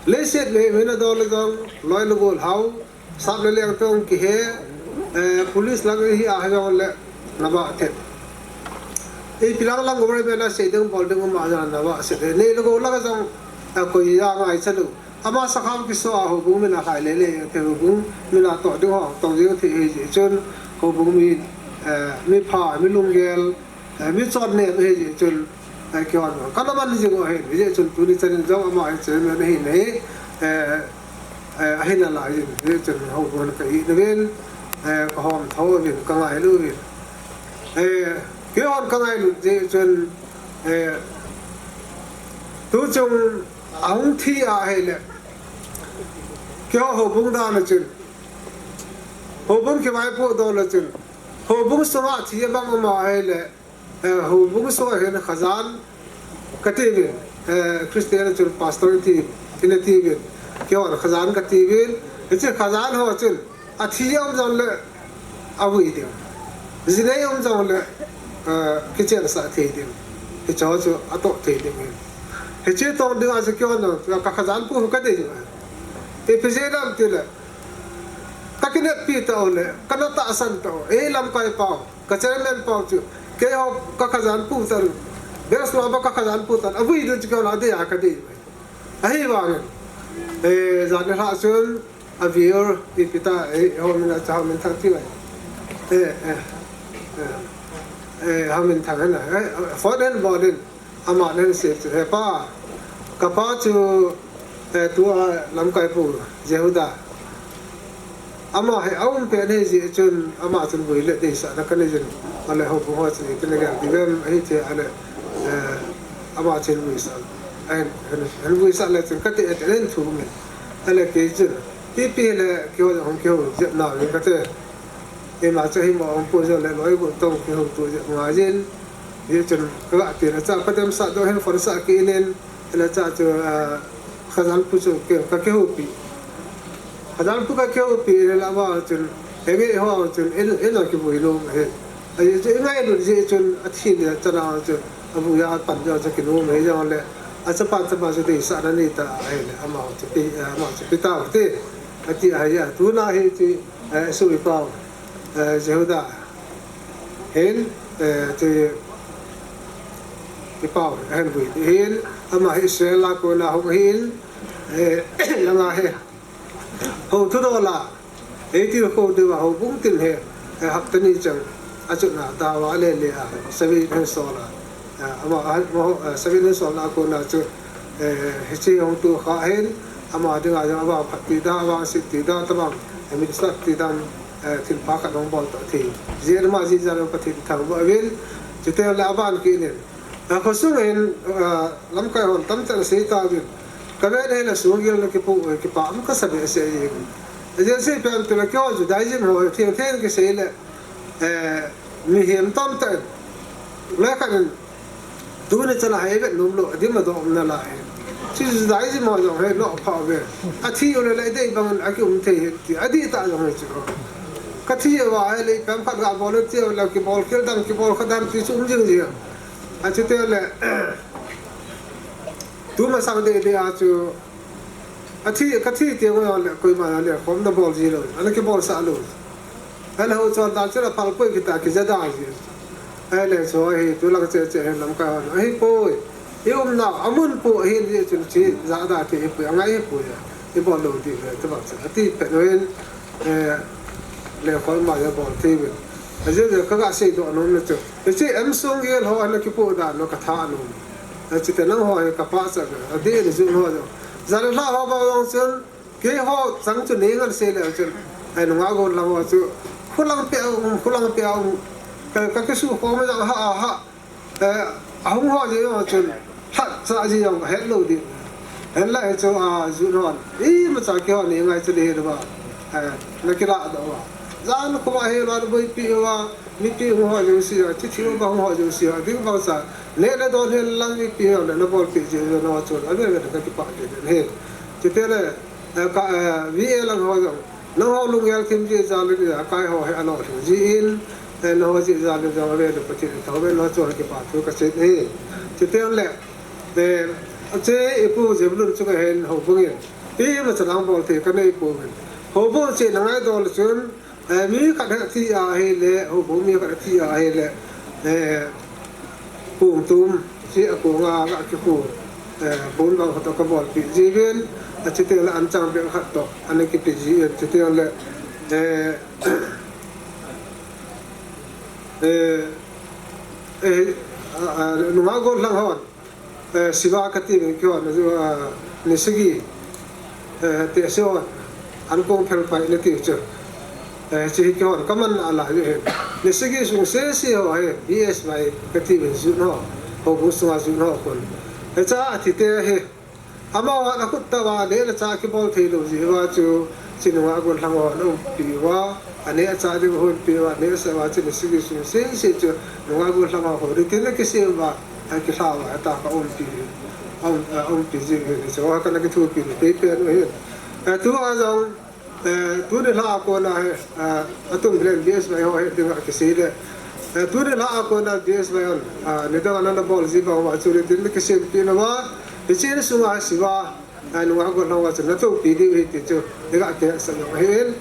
leiset mihem hina dol le jong, loi le gol hao, sap le leng tong kihe, eh, police lang hi a jong le, na vah thet. Ipi lang lang government a sei ding bol ding um a jong na vah set. Nei le gol lang jong, eh, koi a ngaicha lou. Ama sakhao kiso a houbung min a khai le le, te houbung min a toh ding ho, toh ding thei hi jeh chun, houbung mi, eh, mi pha, mi lunggel, eh, mi chon nem ahi jeh chun, eh, keiho, ka na man jing u ahi, hijeh chun tuni chan in jong ama hi chairman ahi nahi, eh, eh, ahi nalai jin, hijeh chun houbung ka hih nauvin, eh, ka hom tho uvin, ka ngailu uvin. Eh, keihon ka ngailut jeh chun, eh, tu chung ahung thi ahile, keiho houbung dan a chun, houbung kivaipoh dol a chun, houbung sunga thi abang um ahile, eh, houbung sunga hin khajan kati uvin, eh, Christian chun pastor ti, ina ti uvin, keihon khajan kati uvin, hiche khajan ho chun, athi um jongle, avui ding. Jinei um jongle, eh, kichensah thei ding. Hiche ho chu atoh thei ding ahi. Hiche tong ding a chu keihon jong, ka khajan pu ka dei ding ahi. Ipi jeh ham tile, ka kineppi tah u le, ka na tahsan tah u, ei lamkai pau, ka chairman pau chu, keiho ka khajan pu tan, backslope a ka khajan pu tan, avui ding chu keihon adei a ka dei. Ahivangin, eh, jan nilhah chun, a viewer, ipi ta, eh, hou min a cha, hou min thang ti mai. Eh, eh, eh, eh, hou min thang hen a, eh, phone hin bol in. Ama nen sep chu, he pa, ka pa chu, eh, tua lamkai pu, Jehuda. Ama hi aum pen ahi jeh chun, ama chun vui le deisahna ka nei jin. Ahile houbung ho chun itin gel ding em, ahi thei ahile, eh, ama chun vuisah. Ahin, hin, hin vuisah le chun ka ti, eh, tin thu min. Ahile kei chun, ipi le keiho jong hung kihou jep nau in ka ti. Ima chu himo hung pu jong le loi gu tong kihou tu jep ngai jin. Hijeh chun ka ga ti le cha ka dem sah doh hin phone sah kit in, le cha chu, ah, khajan pu chu ke, ka kihoupi. Khajan pu ka kihoupi le la ma chun, enge ho chun, en, en a kivui lou he. Ajeh chu i ngailut jeh chun athi le chana chun, avui a pan jong chu kinom he jong le, achapa chapa chu deisahna nei ta ahile, ama chu pi, ama chu pi tau te. Ati ahi a, tuna hi ti, eh, sui pau. Eh, Jehuda hin, eh, ti, ti pau, ahin vui. Hin, ama hi Israel a kona hung hin, eh, langa hi. Hou thu dola, eighty kho deuva houbung tin hi, eh, hapta ni chang, achutna dawa le le a, savi hin sola. Eh, ama, ah, mo, eh, savi hin sola kona chu, eh, hiche hung tu kha hin, ama dinga jong avangphat ti dan, avangset ti dan, tabang, eh, minister ti dan, eh, thilpha khat hung bol ta thei. Jeh in ama jeh jal in Pathen thangvah uvin, chuteng le aban kit in. Eh, khosung in, eh, lamkai hon tamtah in asei tauvin. Ka vet hela sung gel na kipu, eh, kipa um ka sa behseh e. Ahi jeh chu ipi ham itile keiho Judaism ho theng theng kisei le, eh, mihem tamtah in. Le khat in tuni chan a hi vet nom lou, adim adoh um nalai. Chu Judaism ho jong hi lou pha ve. Athi u le le dei bang in akium thei hi ti, adih tah jong hi chu. Ka thi uva hi le ipi ham khat ga bol u ti u le kibol khel dam, kibol kha dam ti chu um jing jing. Achuti le, tu masang dei dei a chu, athi, ka thi teng uva le, koima le khom na bol ji lou, ana kibol sah lou. Ana ho chon dan chu la phal poi kita kija da ji. Ahile chu hi, tu lang che che hi lamkai hon. Ahipoi. I umna, amun pu ahin ji chun chi, ja da ti hi poi, angai hi poi. I bol lou ti le, tu bang chu. Ati pet u hin, eh, le khom ma ya bol ti uvin. Ajeh jeh ka ga sei doh nom na chu. Hiche M Song Yel ho ana kipu dan u ka tha nom. Hiche te nangho hi ka pachat ve. Adih in jun ho jong. Jan lha ho bang jong chun, keiho chang chu nei ngan sei le chun. Ai nungah gon lang ho chu. Khulang pia um, khulang pia um. Ka, ka kisu khom jong ha, ha, ha. Eh, ahung ho jeh jong chun. Lhat cha ji jong het lou ding. Hen la hi chu a jun hon. Imacha keiho nei ngai chu le hi ba. Eh, na kila doh uva. Jan khoma hi la boipi uva. Mipi hung ho jouse a, chithi hung ho jouse a, ding bang sa, neh le don hel lang mipi ho le na bolpeh jeh jeh na chu, ave ve ka kipah kit in ahi. Chuteng le, eh, ka, eh, V A lang ho jong, nangho lunggel thim jeh jal in, eh, akai ho hi alolhing jin, eh, nangho jeh jal in jong ave le Pathen in thou ve na chu kipah thu ka sei in ahi. Chuteng le, eh, che ipu Zebulun chunga hin houbung in, imacha lang bol thei ka nei pouvin. Houbung che na ngaidol chun, Eh, mi khat athi ahile, houbung mi khat athi ahile, eh, kong tum, chi a kong a ga kikhu, eh, bun bang khat ka bolpeh jiuvin, achuteng le anchang beh khat toh, ana kipeh jin, chuteng le, eh, eh, eh, a, a, nungah gollhang hon, Eh, siva kati uvin keihon, eh, ni sagi, eh, tehse hon, an kong phel pai nati chu. Eh, hiche hi keihon kaman a lai u ahin. Ni sagi sung sese ho hi, B S Y kati uvin jun ho, houbung sunga jun ho khun. Hiche a athi te hi, amaho a khut tah uva, neh le chah kibol thei lou jeh uva chu, hiche nungah gollhang ho ana umpi uva. Aneh achah ding hon pe uva, aneh asah uva chu ni sagi sung sese chu nungah gollhang ho, ho, ri tin le kisem uva, akilha uva, atah ka umpi, um, a, umpi jing hi, chu kana kithopi ni, kei pen u hin. Eh, tua jong, eh, tuni lha a kona hi, eh, atum len B S Y ho hi dinga kisei le. Eh, tuni lha a kona B S Y hon, ah, nidang ana bol ji bang uva chu ri tin le kisem pi na uva, hiche ni sunga siva, Ai, nungah gollhang ho chu na toupi diu ahi ti chu, i ga kihetsah jong ahin.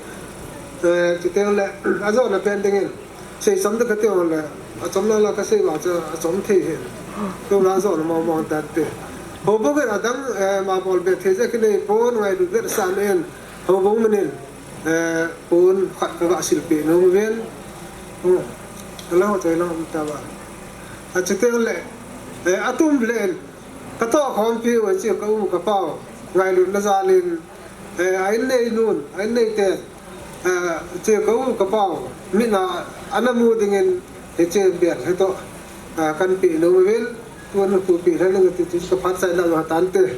Eh, chuteng le, ajona pen dingin, seichom ding kati le, achom lang lang ka sei uva chu, achom thei ahin. Tuna jona mong mong tante. Houbung in adang, eh, ma bol be thei jeh kinei pon, ngailut vetsahna in, houbung min in, eh, pon khat ka ga silpeh nom uvin. Oh, alang ho chai lang um ta uva. Achuteng le, eh, atum le in, Ka toh khompi u, hiche ka u ka pau, ngailutna jal in, eh, a innei nun, a innei ten, eh, hiche ka u ka pau, mit a ana mu dingin hiche bel hi toh, eh, kan pe nom uvin, tun khu pe lheh ning ti chu ka phat chaina jong tante.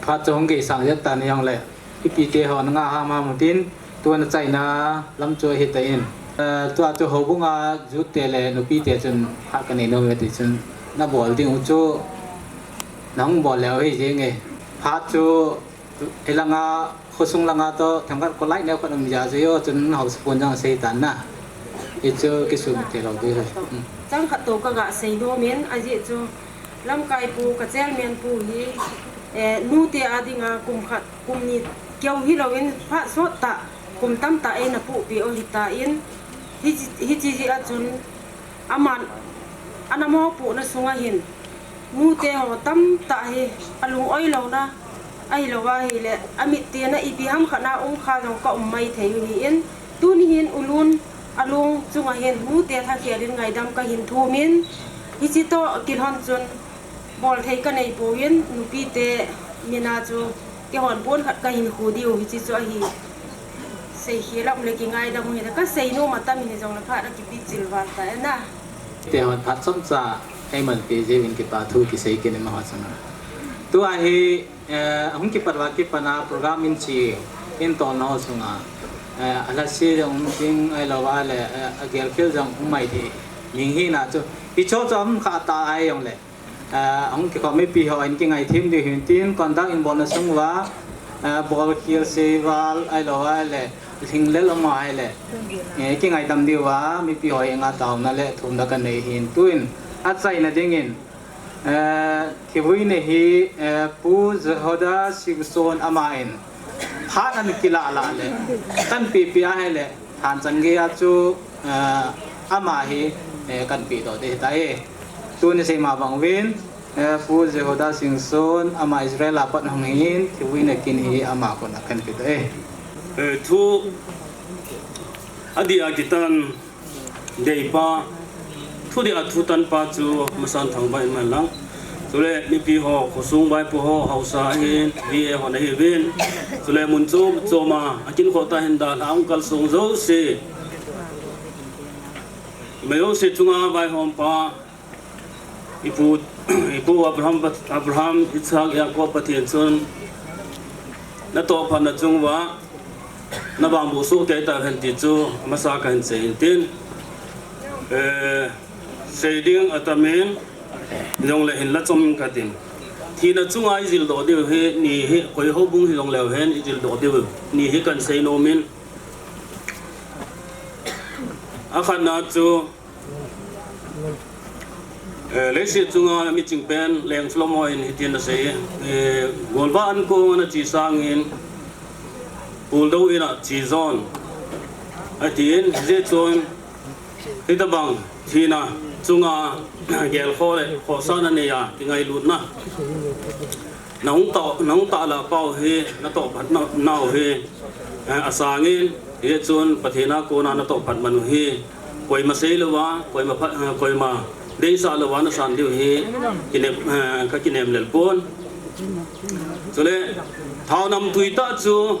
Phat chu hung gei sang jeng tan jong le. Ipi te ho na nga ham ham tin, tua na chaina lam chu ahi tan. Eh, tua chu houbung a jute le nupi te chun hah ka nei nom e ti chun na bol ding u chu na hung bol leu hi jeng e. Phat chu hilang a, khosung lang a toh, themkhat kholai neo khat um ja jeh u chun na hausa pon jong sei tan na. Hichu kisumil te lou ding ahi. Hmm. Chang khat toh ka ga sei nom in, ajeh chu lamkai pu, ka chairman pu hi, eh, nute a dinga kum khat, kum ni keu hilou in phat sot tah, kum tamtah eina puhpeh u ahi tan, hiche, hiche jeh a chun aman, ana mopohna sunga hin, nute ho tamtah hi alung oi louna, ahilou ahile, amit tena ipi ham khat na um kha jong ka um mai thei u ahin, tuni hin Ulun, Along chunga hin nute lhakhel in ngaidam ka hin thum in, hiche toh kilhon chun bol thei ka nei pouvin, nupi te min a chu keihon pon khat ka hin khu diu hiche chu ahi. Sei hi lam le kingaidam u hi, ka sei nom atam in jong le phat a kipi chil val ta e na. Te hon phat chomcha eiman pe jeh in kipa thu kisei kit in amaho chunga. Tua hi, eh, ahung kipat uva kipat a program in chi in tolna ho chunga, eh, alhase jong um ding ahilou a le, eh, agelkhel jong um mai thei ding hina chu. Hicho chu um kha ta ahi jong le. Ah, ahung kikhom mipi ho in kingaithem diu hin tin, conduct in bolna sung uva, ah, bolkhel seival ahilou a le, lhinglel ama ahile, eh, kingaidam diu va, mipi ho henga taona le thumna kanei hin tin, achaina dingin, eh, kivuina hi, eh, Pu Jehoda Singson ama in phat ana kilah lah le, kan pipi ahile, Thanchang gei a chu, eh, ama hi, eh, kan pedoh ding ahitai. Tuni seima bang uvin, eh, Pu Jehoda Singson, ama Israel a pat hung hin, kivuina kin hi ama koma kan pedoh e. Eh, thu adih a kitan deipa, thu dih a thutanpa chu masan Thangvah in man lang. Chule mipi ho, khosung vaipo ho, haosa ahin, V A ho ana hiuvin. Chule mun chom chom a, akinkho tah hin dalha a hung kalsong jouse, ima jouse chunga vaihompa, ipu, ipu Abraham, Abraham, Isaac, Jacob Pathen chun natoh phatna chung uva navangboh soh kei tauhen ti chu amasa kahin sei in tin. Eh, sei ding atam in, jongle hinla chom katin. Thina chunga ijildoh diu hi ni hi, koi houbung hijongleu hen ijildoh diu ni hi kan sei nom in. Akhatna chu, eh, leiset chunga miching pen Leng Solomon in hitin asei, eh, golvah ankong ana che sangin, puldou in a che jon, atin, hijeh chun, hitabang thina chunga gelkhoh le khohsahna neiya kingailutna nahung tah, nahung tahlah pau hi, natoh phat na, nau hi, eh, asangin, hijeh chun Pathen a kona natoh phat man u hi, koima seilouva, koima phat, eh, koima deisah louva nasan diu hi, kinem, eh, kakinem lel pon. Chule, thao namtui tah chu,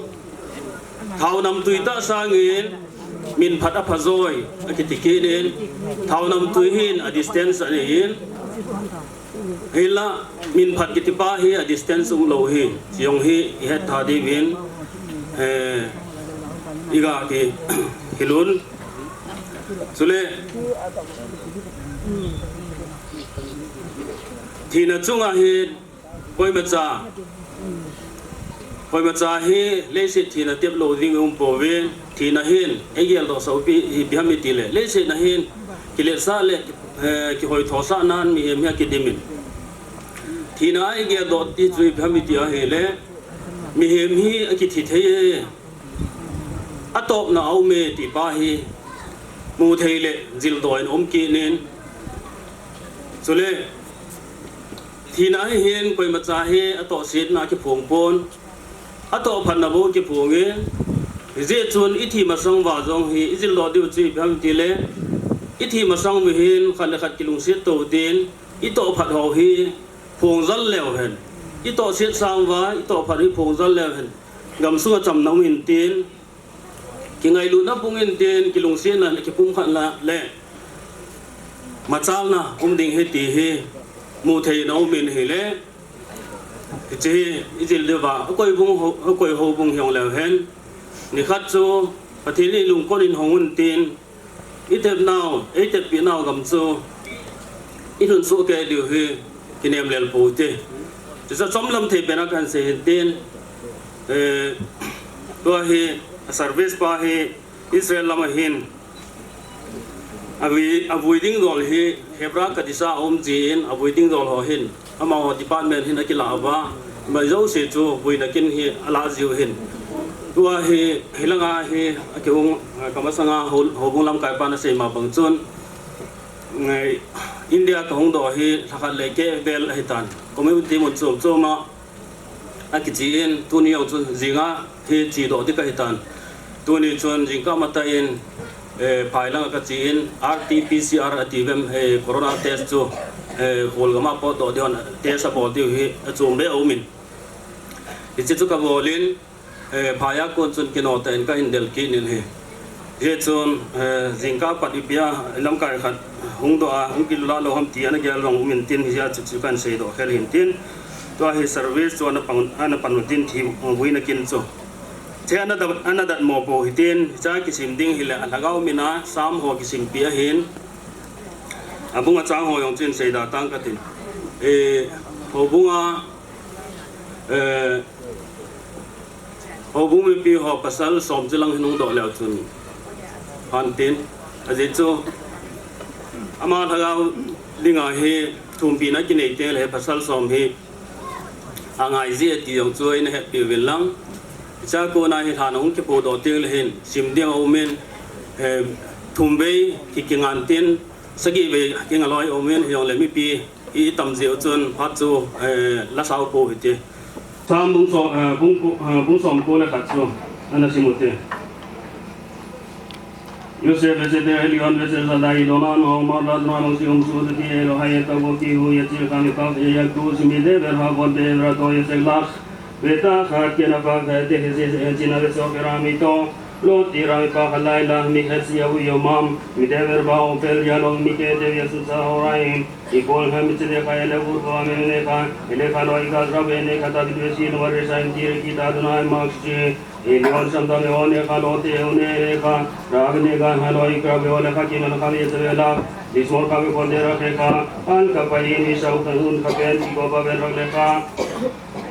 thao namtui tah sangin, minphat aphajoi, akiti kit in, thao namtui hin a distance anei in, hinla, minphat kitipa hi a distance umlou hi, chujong hi ihet tha diuvin, eh, iga kihil un. Chule, thina chunga hi, koimacha, koimacha hi leiset thina teplou ding umpouve, thina hin eigeldohsah u ipi, ipi ham itile, leiset a hin kiletsah le, eh, kihoithosah nan mihem hi akidim in. Thina eigeldoh ti chu ipi ham iti ahile, mihem hi akithi thei e, atopna aume tipa hi muthei le jildoh in um kit in. Chule, thina hi hin koimacha hi atohsetna kiphong pon, atohphatna bou kiphong in, hijeh chun ithi masang uva jong hi ijildoh diu chu ipi ham itile, ithi masang uva hin khat le khat kilungset tou tin, itohphat ho hi phongjal leu hen, itohset sang uva itohphat hi phongjal leu hen, gamsunga chamna um intin, kingailutna pung intin, kilungsetna le kipumkhatna le machalna um ding ahi ti hi mutheina um in ahile, hiche hi ijil diuva, akoi bung ho, akoi houbung hijongleu hen, nikhat chu Pathen in ilungkot in hong untin, itepnau, eiteppi nau gam chu ilhunsuh kei diu hi kinem lel pou hite. Chuche chomlam thei pena kahin sei hin tin, eh, tua hi, a service pa hi Israel lama hin, avui, avui ding dol hi Hebra Kadisha a um jin, avui ding dol ho hin, amaho department hin akilah uva, ima jouse chu vuina kin hi alah jiu hin. Tua hi, hilanga hi, akihung, kamasanga ho, houbung lamkaipan asei ma bang chun, ngai, India kahung doh hi, lhakhat le keh vel ahitan. Community mun chom chom a, akichen, tuni jong chun jinga hi chedoh ding kahitan. Tuni chun jingkah matah in, eh, phai langa kachen, R T P C R ativem, eh, corona test chu, eh, Kolgam a potdoh ding hon test abol diu hi achom be aumin. Hiche chu kabol in, Eh, phai a kon chun kino tah in kahin del kit in ahi. Hijeh chun, eh, jingkah pat ipi a, lamkai khat hung doh a, hung kilula lou ham ti ana gel vang um in tin, hijeh a chuchu kahin seidoh khel in tin. Tua hi service chu ana pan, ana pan u tin thi, eh, vuina kin chu. Hiche ana dat, ana dat mo pou hitin, hiche a kisim ding hile, a lhagao min a, Sam ho kisimpi ahin. A bung a chang ho jong chu hin seida tang katin. Eh, houbung a, eh, houbung mipi ho pasal som chilang hin hung doh leu chun. Hantin, ajeh chu, ama lhagao dinga hi thumpina kinei teng le pasal som hi angai ji e ti jong chu ina hetpi uvin lang. Hiche a kona hi lhan ahung kipodoh teng le hin, sim ding aum in, eh, thum vei ki, kingan tin, sagi vei kinga loi aum in, hijongle mipi i tam jeh u chun phat chu, eh, la sao pou hite. Sam bung som, eh, bung ko, eh, bung som ko le khat chu ana sim ute. יוסף וספר עליון וספר שדה ידעו לנו, אמר לאדוני מושיעם שדותי אלהי את תבוא כי הוא יציל אותם מפח יכוש מדבר הבות בעברתו ישק לך, ותחת כנפיו תחזי צינה וסוף ירם אתו, לא תירא מפח הלילה מחץ יבוא יומם, מדבר בעופל ילון מקטף יסוס האוריים. יפול מצדך ילך ורחבה ממך, אליך לא יכנס רע בעיניך תביט ושנאה ורשעים תראה כי אתה אדוני מכשיל. עליון שמת מעונך לא תאונה אליך, רעה ונגע לא יקרב באוהלך כי מלאכיו יצוה לך, לשמור לך בכל דרכיך, על כפיים ישמרו פניך פן תגוע בן רגליך.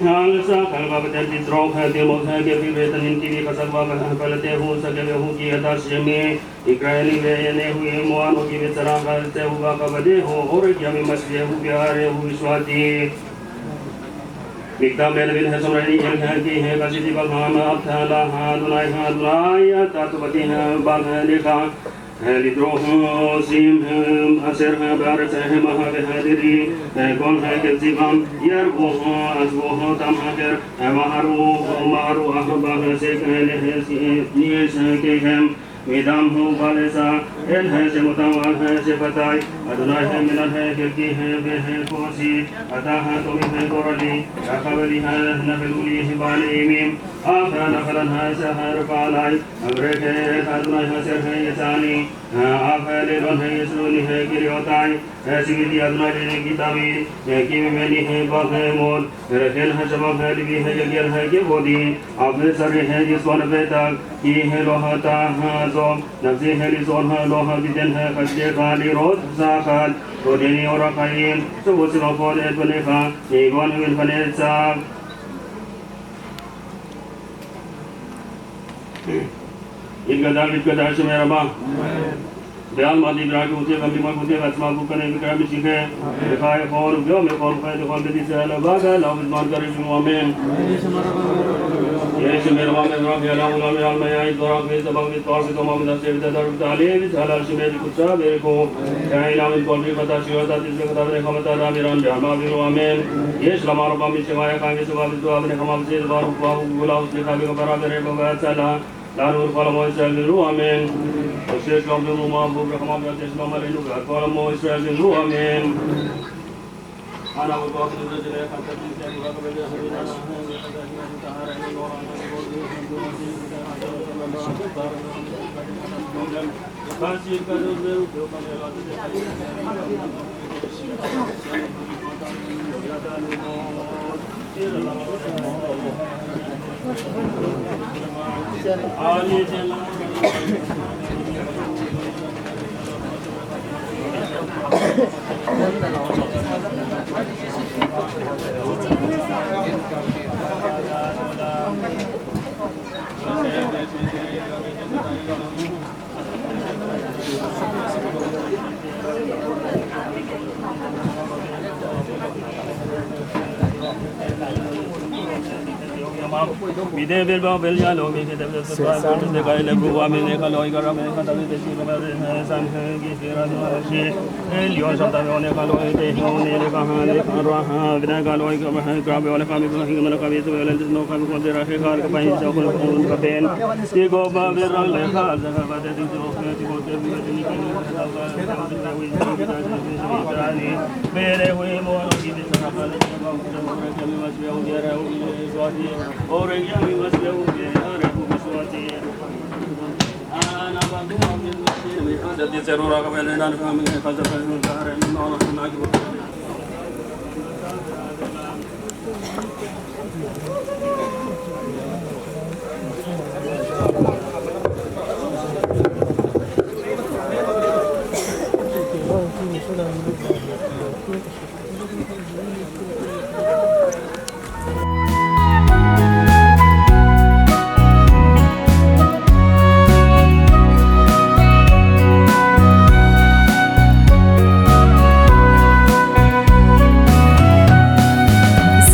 על שכלך ותן תדרוך, תרמוס כפיר ותנין כי בחסדך תפלטהו, שגה והוא כי אתה שמי, יקרא אלי ואענהו עמו אנכי בצרה אכלתהו ואכבדהו, עורק ימים אשביעהו ואראהו ישועתי. מכתב בין לבין השומרני אל חלקי הקשיתי בגמם אבטלה, אדוני אדוני אתה טובתי בך לך, לדרוך עושים אשר בארץ המה והדרי כל חלקי זיוום ירבו עזבו אותם אשר מהרו ומהרו ארבע חלקיהם מדם הופלסה אל השם אותם ועל השפתי, אדוני מנהל חלקי וחלקותי, אתה הטובי וגורלי, רחב לי נפלו לי בעלי אימים, אף נפלן השחר פעלי, אברך את אדוני אשר יצאני, אף לילון יסרוני קריאותי, ציוויתי אדוני לנגי תמיד, כי ממני בך אעמוד, ולכן השבח לבי יגיע לכבודי, אף בשרי ישבע לבטח, כי לא תעזוב נפשי, לשאול לא תיתן חסדך לראות זחל, תורני אור החיים, שבו סביבון את פניך, נגון ונפנצח. יתגדל ויתקדש שמי רבה. בעלמא דברי כבודך במלכותך עצמה גוף קנה וקרב משיחה. לך יכול וביום יכול ובחיי כל בית ישראל לבגה לה ובזמן קריב אמן. יהי שמי רבה מזרח יעלה עולם מעלמא יעיד תורה ויתברך ויתפאר ותאמר ותעשה ותדבר ותעלה ותהלל שמיה וקודשה בריחו. יעילה מן כל בריחתה שירתה תשבחתה ונחמתה דאמירן בעלמא אבינו אמן. יש לומר רבה משמיה חיים ושובעה ותשועה ונחמה וצדק ורפואה וגאולה וסליחה וגברה ורפואה והצלה. לנו ולכל עמו ישראל ואמרו אמן. עושה שלום במרומיו וברחמיו יעשה שלום עלינו ועל כל עמו ישראל ואמרו אמן. אנא וברכות ונזר שלך חסד ונסיעה וברכה בדרך הבינה.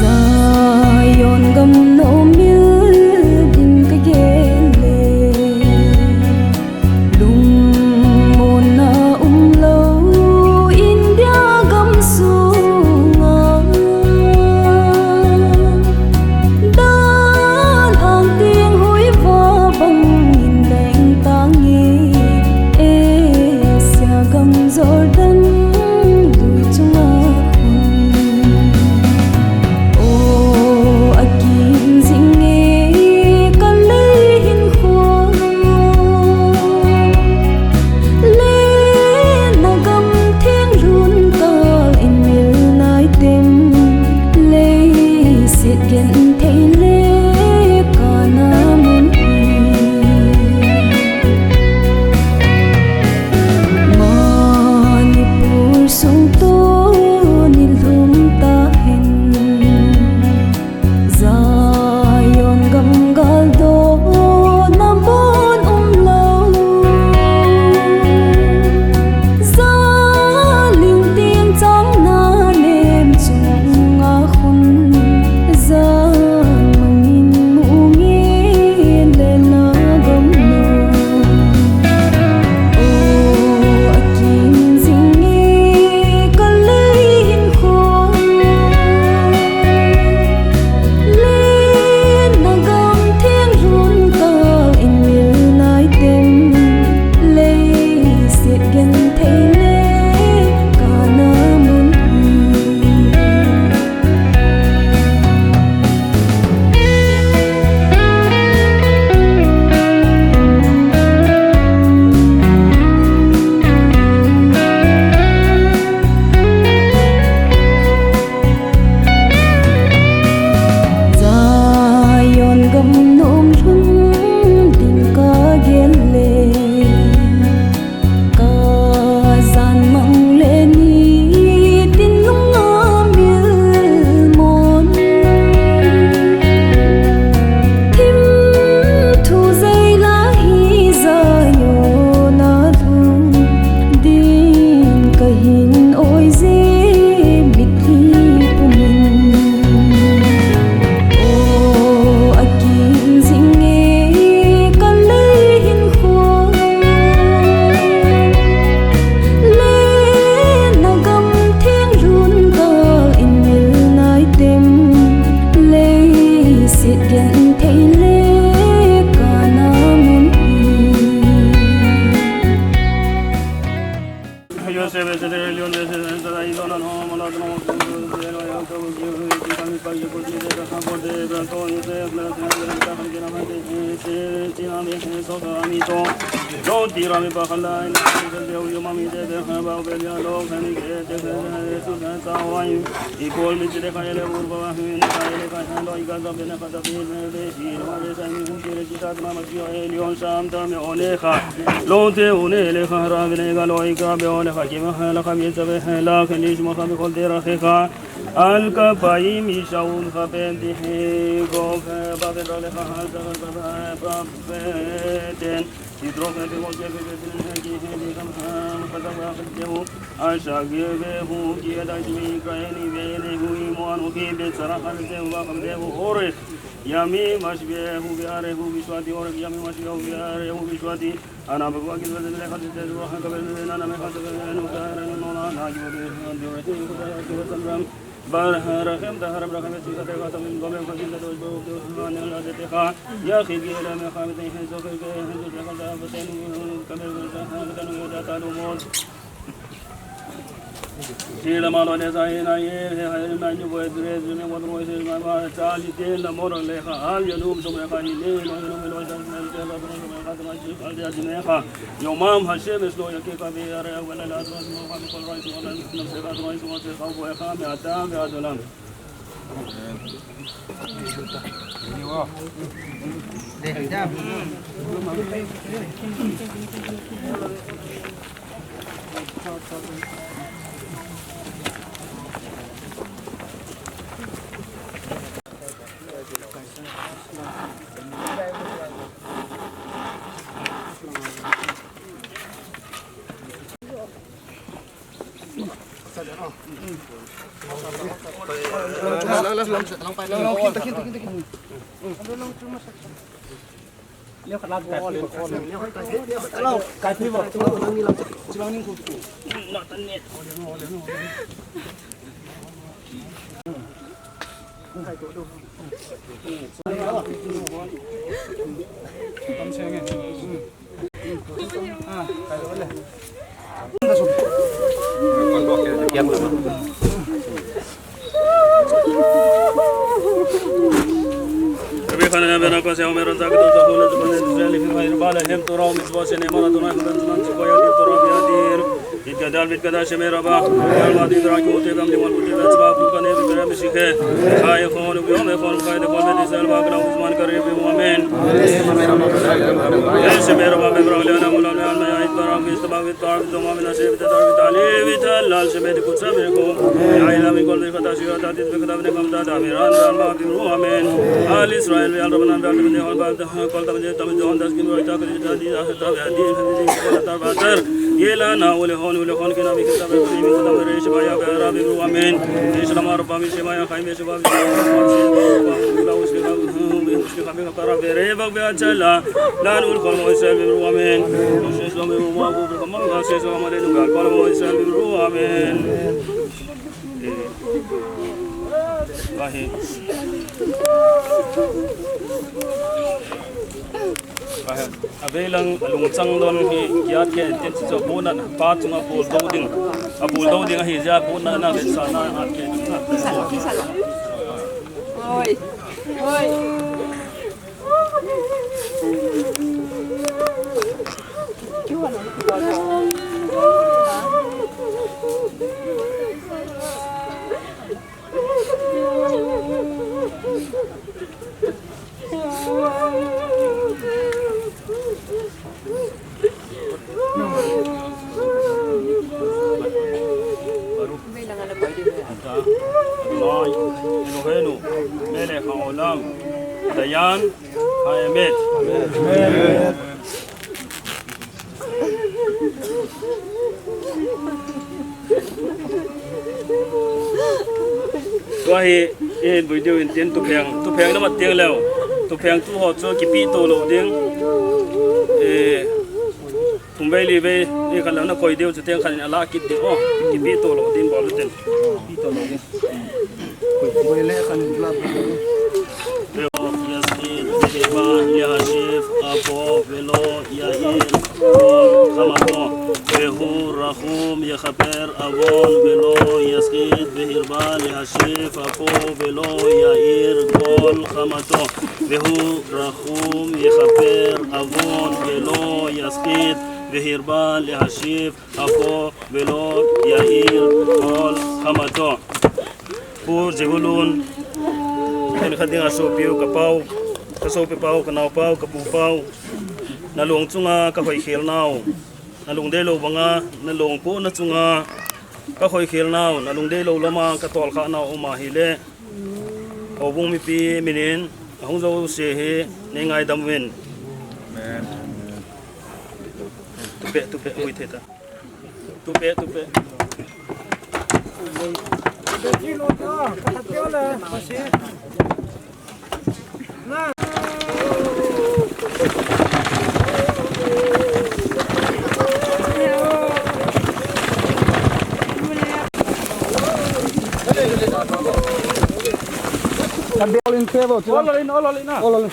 Zion gam na um mil ding ka gel le, lungmonna um lou India gam sunga, dan ang ting hui va bang in leng tange, Asia gam Jordan lui chunga khun. O, a kim jing e ka lei hinkho. Lenna gam theng lhun kal in mil nai tem. Leiset genthei le kana mun hi. Manipur sung tuni lhum ta hen. Zion gam gal dona bon um lou. Zaling ting chang na nem chunga khun. Zan mangin mu ngen le na gam na. O, a kim jing e ka lei hinkho. Lenna gam theng lhun kal in mil nai tem. Leiset genthei le kana mun hi. Zion gam na um lhun ding ka gel le, ka zan mang le nitin nunga mil mon. Thim thu zei la hi Zion a lhung ding ka hin oi je mitlhi pumin. O, a kim jing e ka lei hinkho. Lenna gam theng lhun kal in mil nai tem. Leiset genthei le kana mun hi. Al kapaim ishaun kapen tihe gov baben rale kahal sa kapaten. Sila malo le sa hi na ye, he ha na ni boy dress, ni mo dress, ma ma cha li te la mo le kha, al ya num so me kha hi ne, no no me lo sa me te la so me kha ma chi al ya di me kha. Yo mam ha she me so ya ke ka be ya re wa la la so mo kha ko ro so na se ka ro so se ka bo kha me ata me adolam. Rabbi Hanania ben Akaz, Omer Razak, Dr. Hulez, Israel, Ifim, Hayir, Bala, Hem, Torah, Mitzvot, Shenemar, Adonai, Hagan, Zman, Zikoya, Torah, Yadir. Yitgadal vitgadal shemei Rabah. Yalma didra ki ute gam liwan ute gam tzva pulkan evi kare mishike. Chai echol uviom echol chai de kol Beit Israel va'agla uzman kare uviom amen. Shemei Rabah memra uliana mulam lean mea itbaram vistaba vitbar vitoma vinashe vitadar vitali vitalal shemei dikutsa viko. Yaila mikol vifata shirata tis vikata vnekamta daviran dalma vimru amen. Al Israel ve'al Rabbanan ve'al Talmidei Chachamim ve'al Kol Talmidei Talmidei Chachamim Daskim Roita Kadita Dida Heta ve'adin Hadidin Kol Atar V'atar. Yela na ulehon ulehon kina mikita ve'kuni mikita ve're Shemaya ve'ara ve'ru amen. Yeshlamar Rabba Mishemaya Chaim Yeshua Ve'ara Ve'achala. Lan ulehon Moisel ve'ru amen. Moshe Shlomo Moavu ve'kamang Moshe Shlomo Alenu ve'al Kol Moisel ve'ru amen. Vahi. Vahi. Aveilang alungchang don hi kiat ke tin chu bona pa chunga bol do ding. Abol do ding ahi jeh a bona na le sa na at ke. Oi. Oi. Adonai Eloheinu melech haolam dayan ha'emet. Tua hi, i hin vui diu hin tin thupheng, thupheng na mat ding leu. Thupheng tu ho chu kipi to lo ding. E, thum vei li vei, i khan leu na koi diu chu teng khan in ala kit ding o. Kipi to lo ding bol tin. Kipi to lo ding. Koi le khan in ala kit ding. Yaskhit, Behirban, Yahashif, Apo, Velo, Yair, Kol, Hamato, Vehu, Rachum, Yechaper, Avon, Velo, Yaskhit, Behirban, Yahashif, Apo, Velo, Yair, Kol, Hamato, Vehu, Rachum, Yechaper, Avon, Velo, Yaskhit, Behirban, Yahashif, Apo, Velo, Yair, Kol, Hamato. Pu Zebulun, ken khat dinga sopiu, ka pau, ka sopi pau, ka nao pau, ka pu pau. Na long chunga ka hoikhel nau. Na lungdei lou banga, na long ko na chunga ka hoikhel nau. Na lungdei lou lama ka tolkha nau um ahile. Houbung mipi minin, ahung jouse hi, nei ngaidam uvin. Amen. Tupe, tupe, ui theta. Tupe, tupe. All in, all in, all in. All in.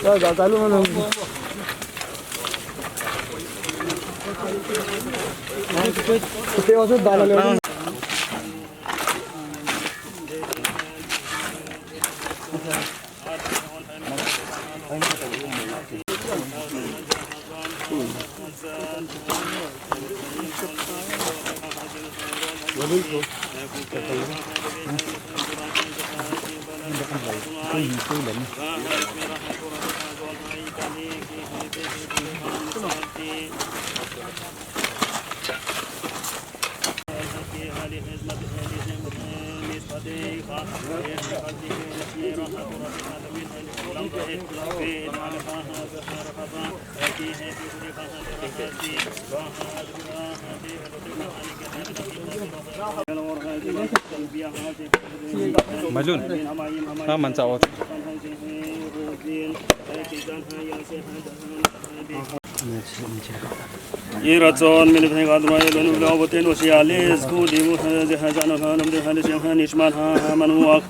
All in. All in. Majun, ha mancha ot. Yirachon min v'nei Adonai Eloheinu v'lo avotenu she'ale zkut limu ze hazan olam de hale shem hanishman ha manuach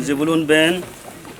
Zebulun ben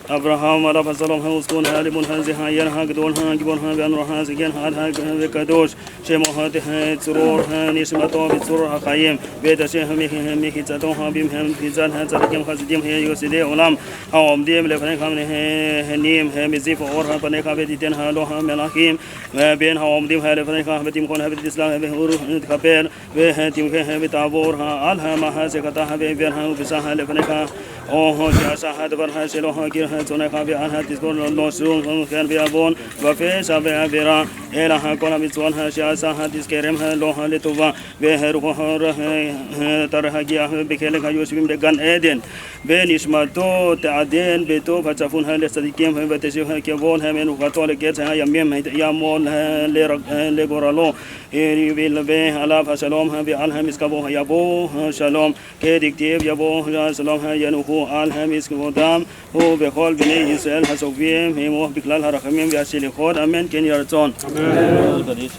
Abraham alav hashalom ha uskun ha libun ha ze ha yer ha gdol ha gibon ha ve'anor ha zegen ha ha vekadosh shemo ha tehe tzuror ha nishmato b'tzuror hachayim ve'tashe ha mechitzato ha bimhem b'tzad ha tzadikim ha zidim ha yoside olam ha omdim lefnecha ha nehenim ha mizif or ha panecha ve'titen ha lo ha melachim ben ha omdim ha lefnecha ha ve'timchon ha ve'titsla ha ve'hur ha tikaper ve'timche ha ve'tavor ha al ha ma ha zekata ha ve'ver ha u'pisa ha lefnecha o ha she'asa ha davar ha she'lo ha kir ha tzonecha ve'al ha tizkor lo shum ha chen ve'avon va'afesa ve'avera ela ha kol ha mitzvot ha she'asa ha tizkerem ha lo ha letova ve'ha rucho ha ra ha tar ha gia ha b'khelek ha yoshvim began Eden. Ve'nishmato te'aden beto ha tzafun ha letzadikim ha ve'teshev ha kevod ha menuchato leketz ha yamim ha yamon ha legoralo. Ha'il ve'alav hashalom ha ve'al ha mizkavo ha yavo ha shalom. Kediktiv yavo ha shalom ha yanuchu al ha mizkavotam hu ve'chol b'nei Yisrael hasov'im imo b'klal harachamim ve'ashilichot. Amen. Ken yirachon. Amen.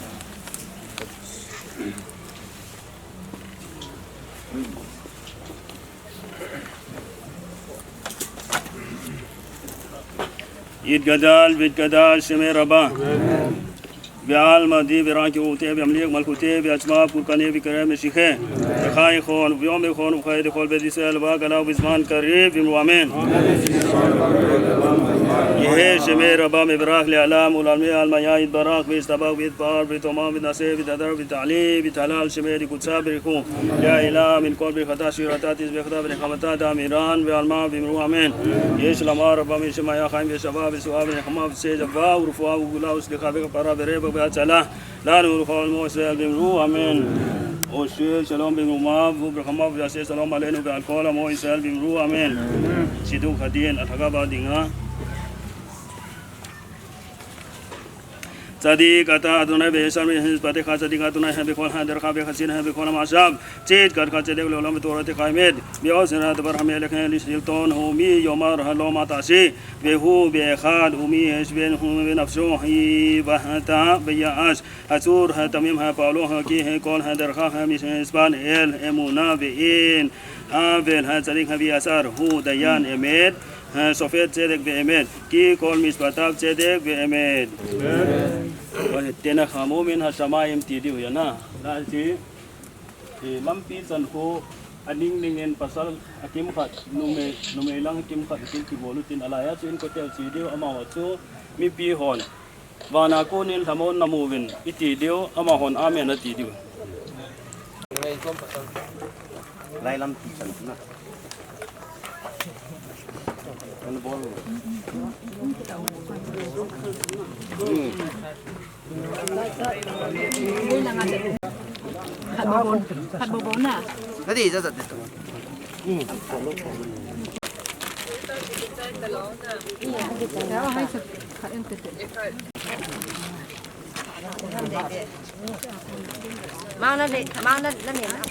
Yitgadal v'yitgadash shemei Rabba. Ve'al madi ve'ra ki'ute ve'amlik malkute ve'achma purkane ve'kere meshiche. V'chai chon v'yom v'chon v'chai dechol beit Yisrael v'agala v'zman kariv v'imru amen. Yehi shemei Rabba mevarach le'alam u'la'almei al'almei yitbarach v'yit'abach v'yitpa'ar v'yit'omam v'yitnase v'yit'adar v'yit'ali v'yit'halal shemei dikutsa b'richu. Ya'ila min kol b'richata shirata tizbechta v'nechamata da'amiran ve'alma v'imru amen. Yesh la'amar rabba min shemaya chaim ve'eshava ve'shu'a ve'nechama ve'sheva u'refua u'geula u'slicha ve'kapara ve'revach ve'atsala. Lanu u'lechol amo Yisrael v'imru amen. Oshe shalom b'mrumav u'b'rachamav ve'aseh shalom aleinu ve'al kol amo Yisrael v'imru amen. Shiduk hadin al hagaba dinga. Tzadik ata Adonai ve'yashar mizpatecha tzadik Adonai ha'bekol ha'dercha ve'chassid ha'bekol ha'mashav. Tzidkatcha tzedek le'olam ve'toratecha emet. Be'oz ha'davar ha'melech ha'shilton ha'omi yo'mar ha'lo ma'tashi. Ve'hu be'echad u'mi ha'eshvenu ve'nafsho ha'ivahta ve'ya'ash. Ha'tzur ha'tamim ha'pa'alo ha'ki ha'kol ha'dercha ha'mizpat el emunah ve'in. Ha'vel ha'tzadik ha've'yashar hu dayan emet. Ha'shofet tzedek ve'emet. Ki kol mishpatav tzedek ve'emet. Amen. Tenachamu min hashamayim ti diu ya na. Lasi, eh, lampi chan khu aning ningin pasal akimkhat, numei, numei lang akimkhat, ki, kibol utin alaiya chu in kotel chi diu amaho chu mipi hon. Vana konin lhamon namu uvin iti diu amahon amen ati diu. Lai lampi chan na. Kan bol. Khat bobo, khat bobo na. Tadi ijazat dito. Mang na le, mang na, na le na.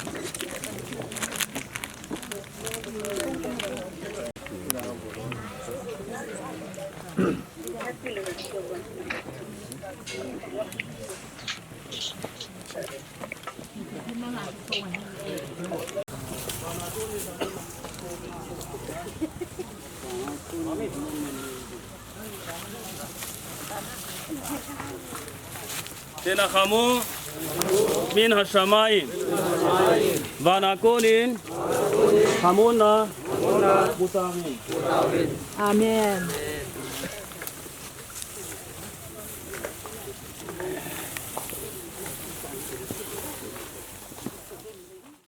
Tenachamu. Min Hashamayim. Vana konin. Hamona. Mutangin. Amen.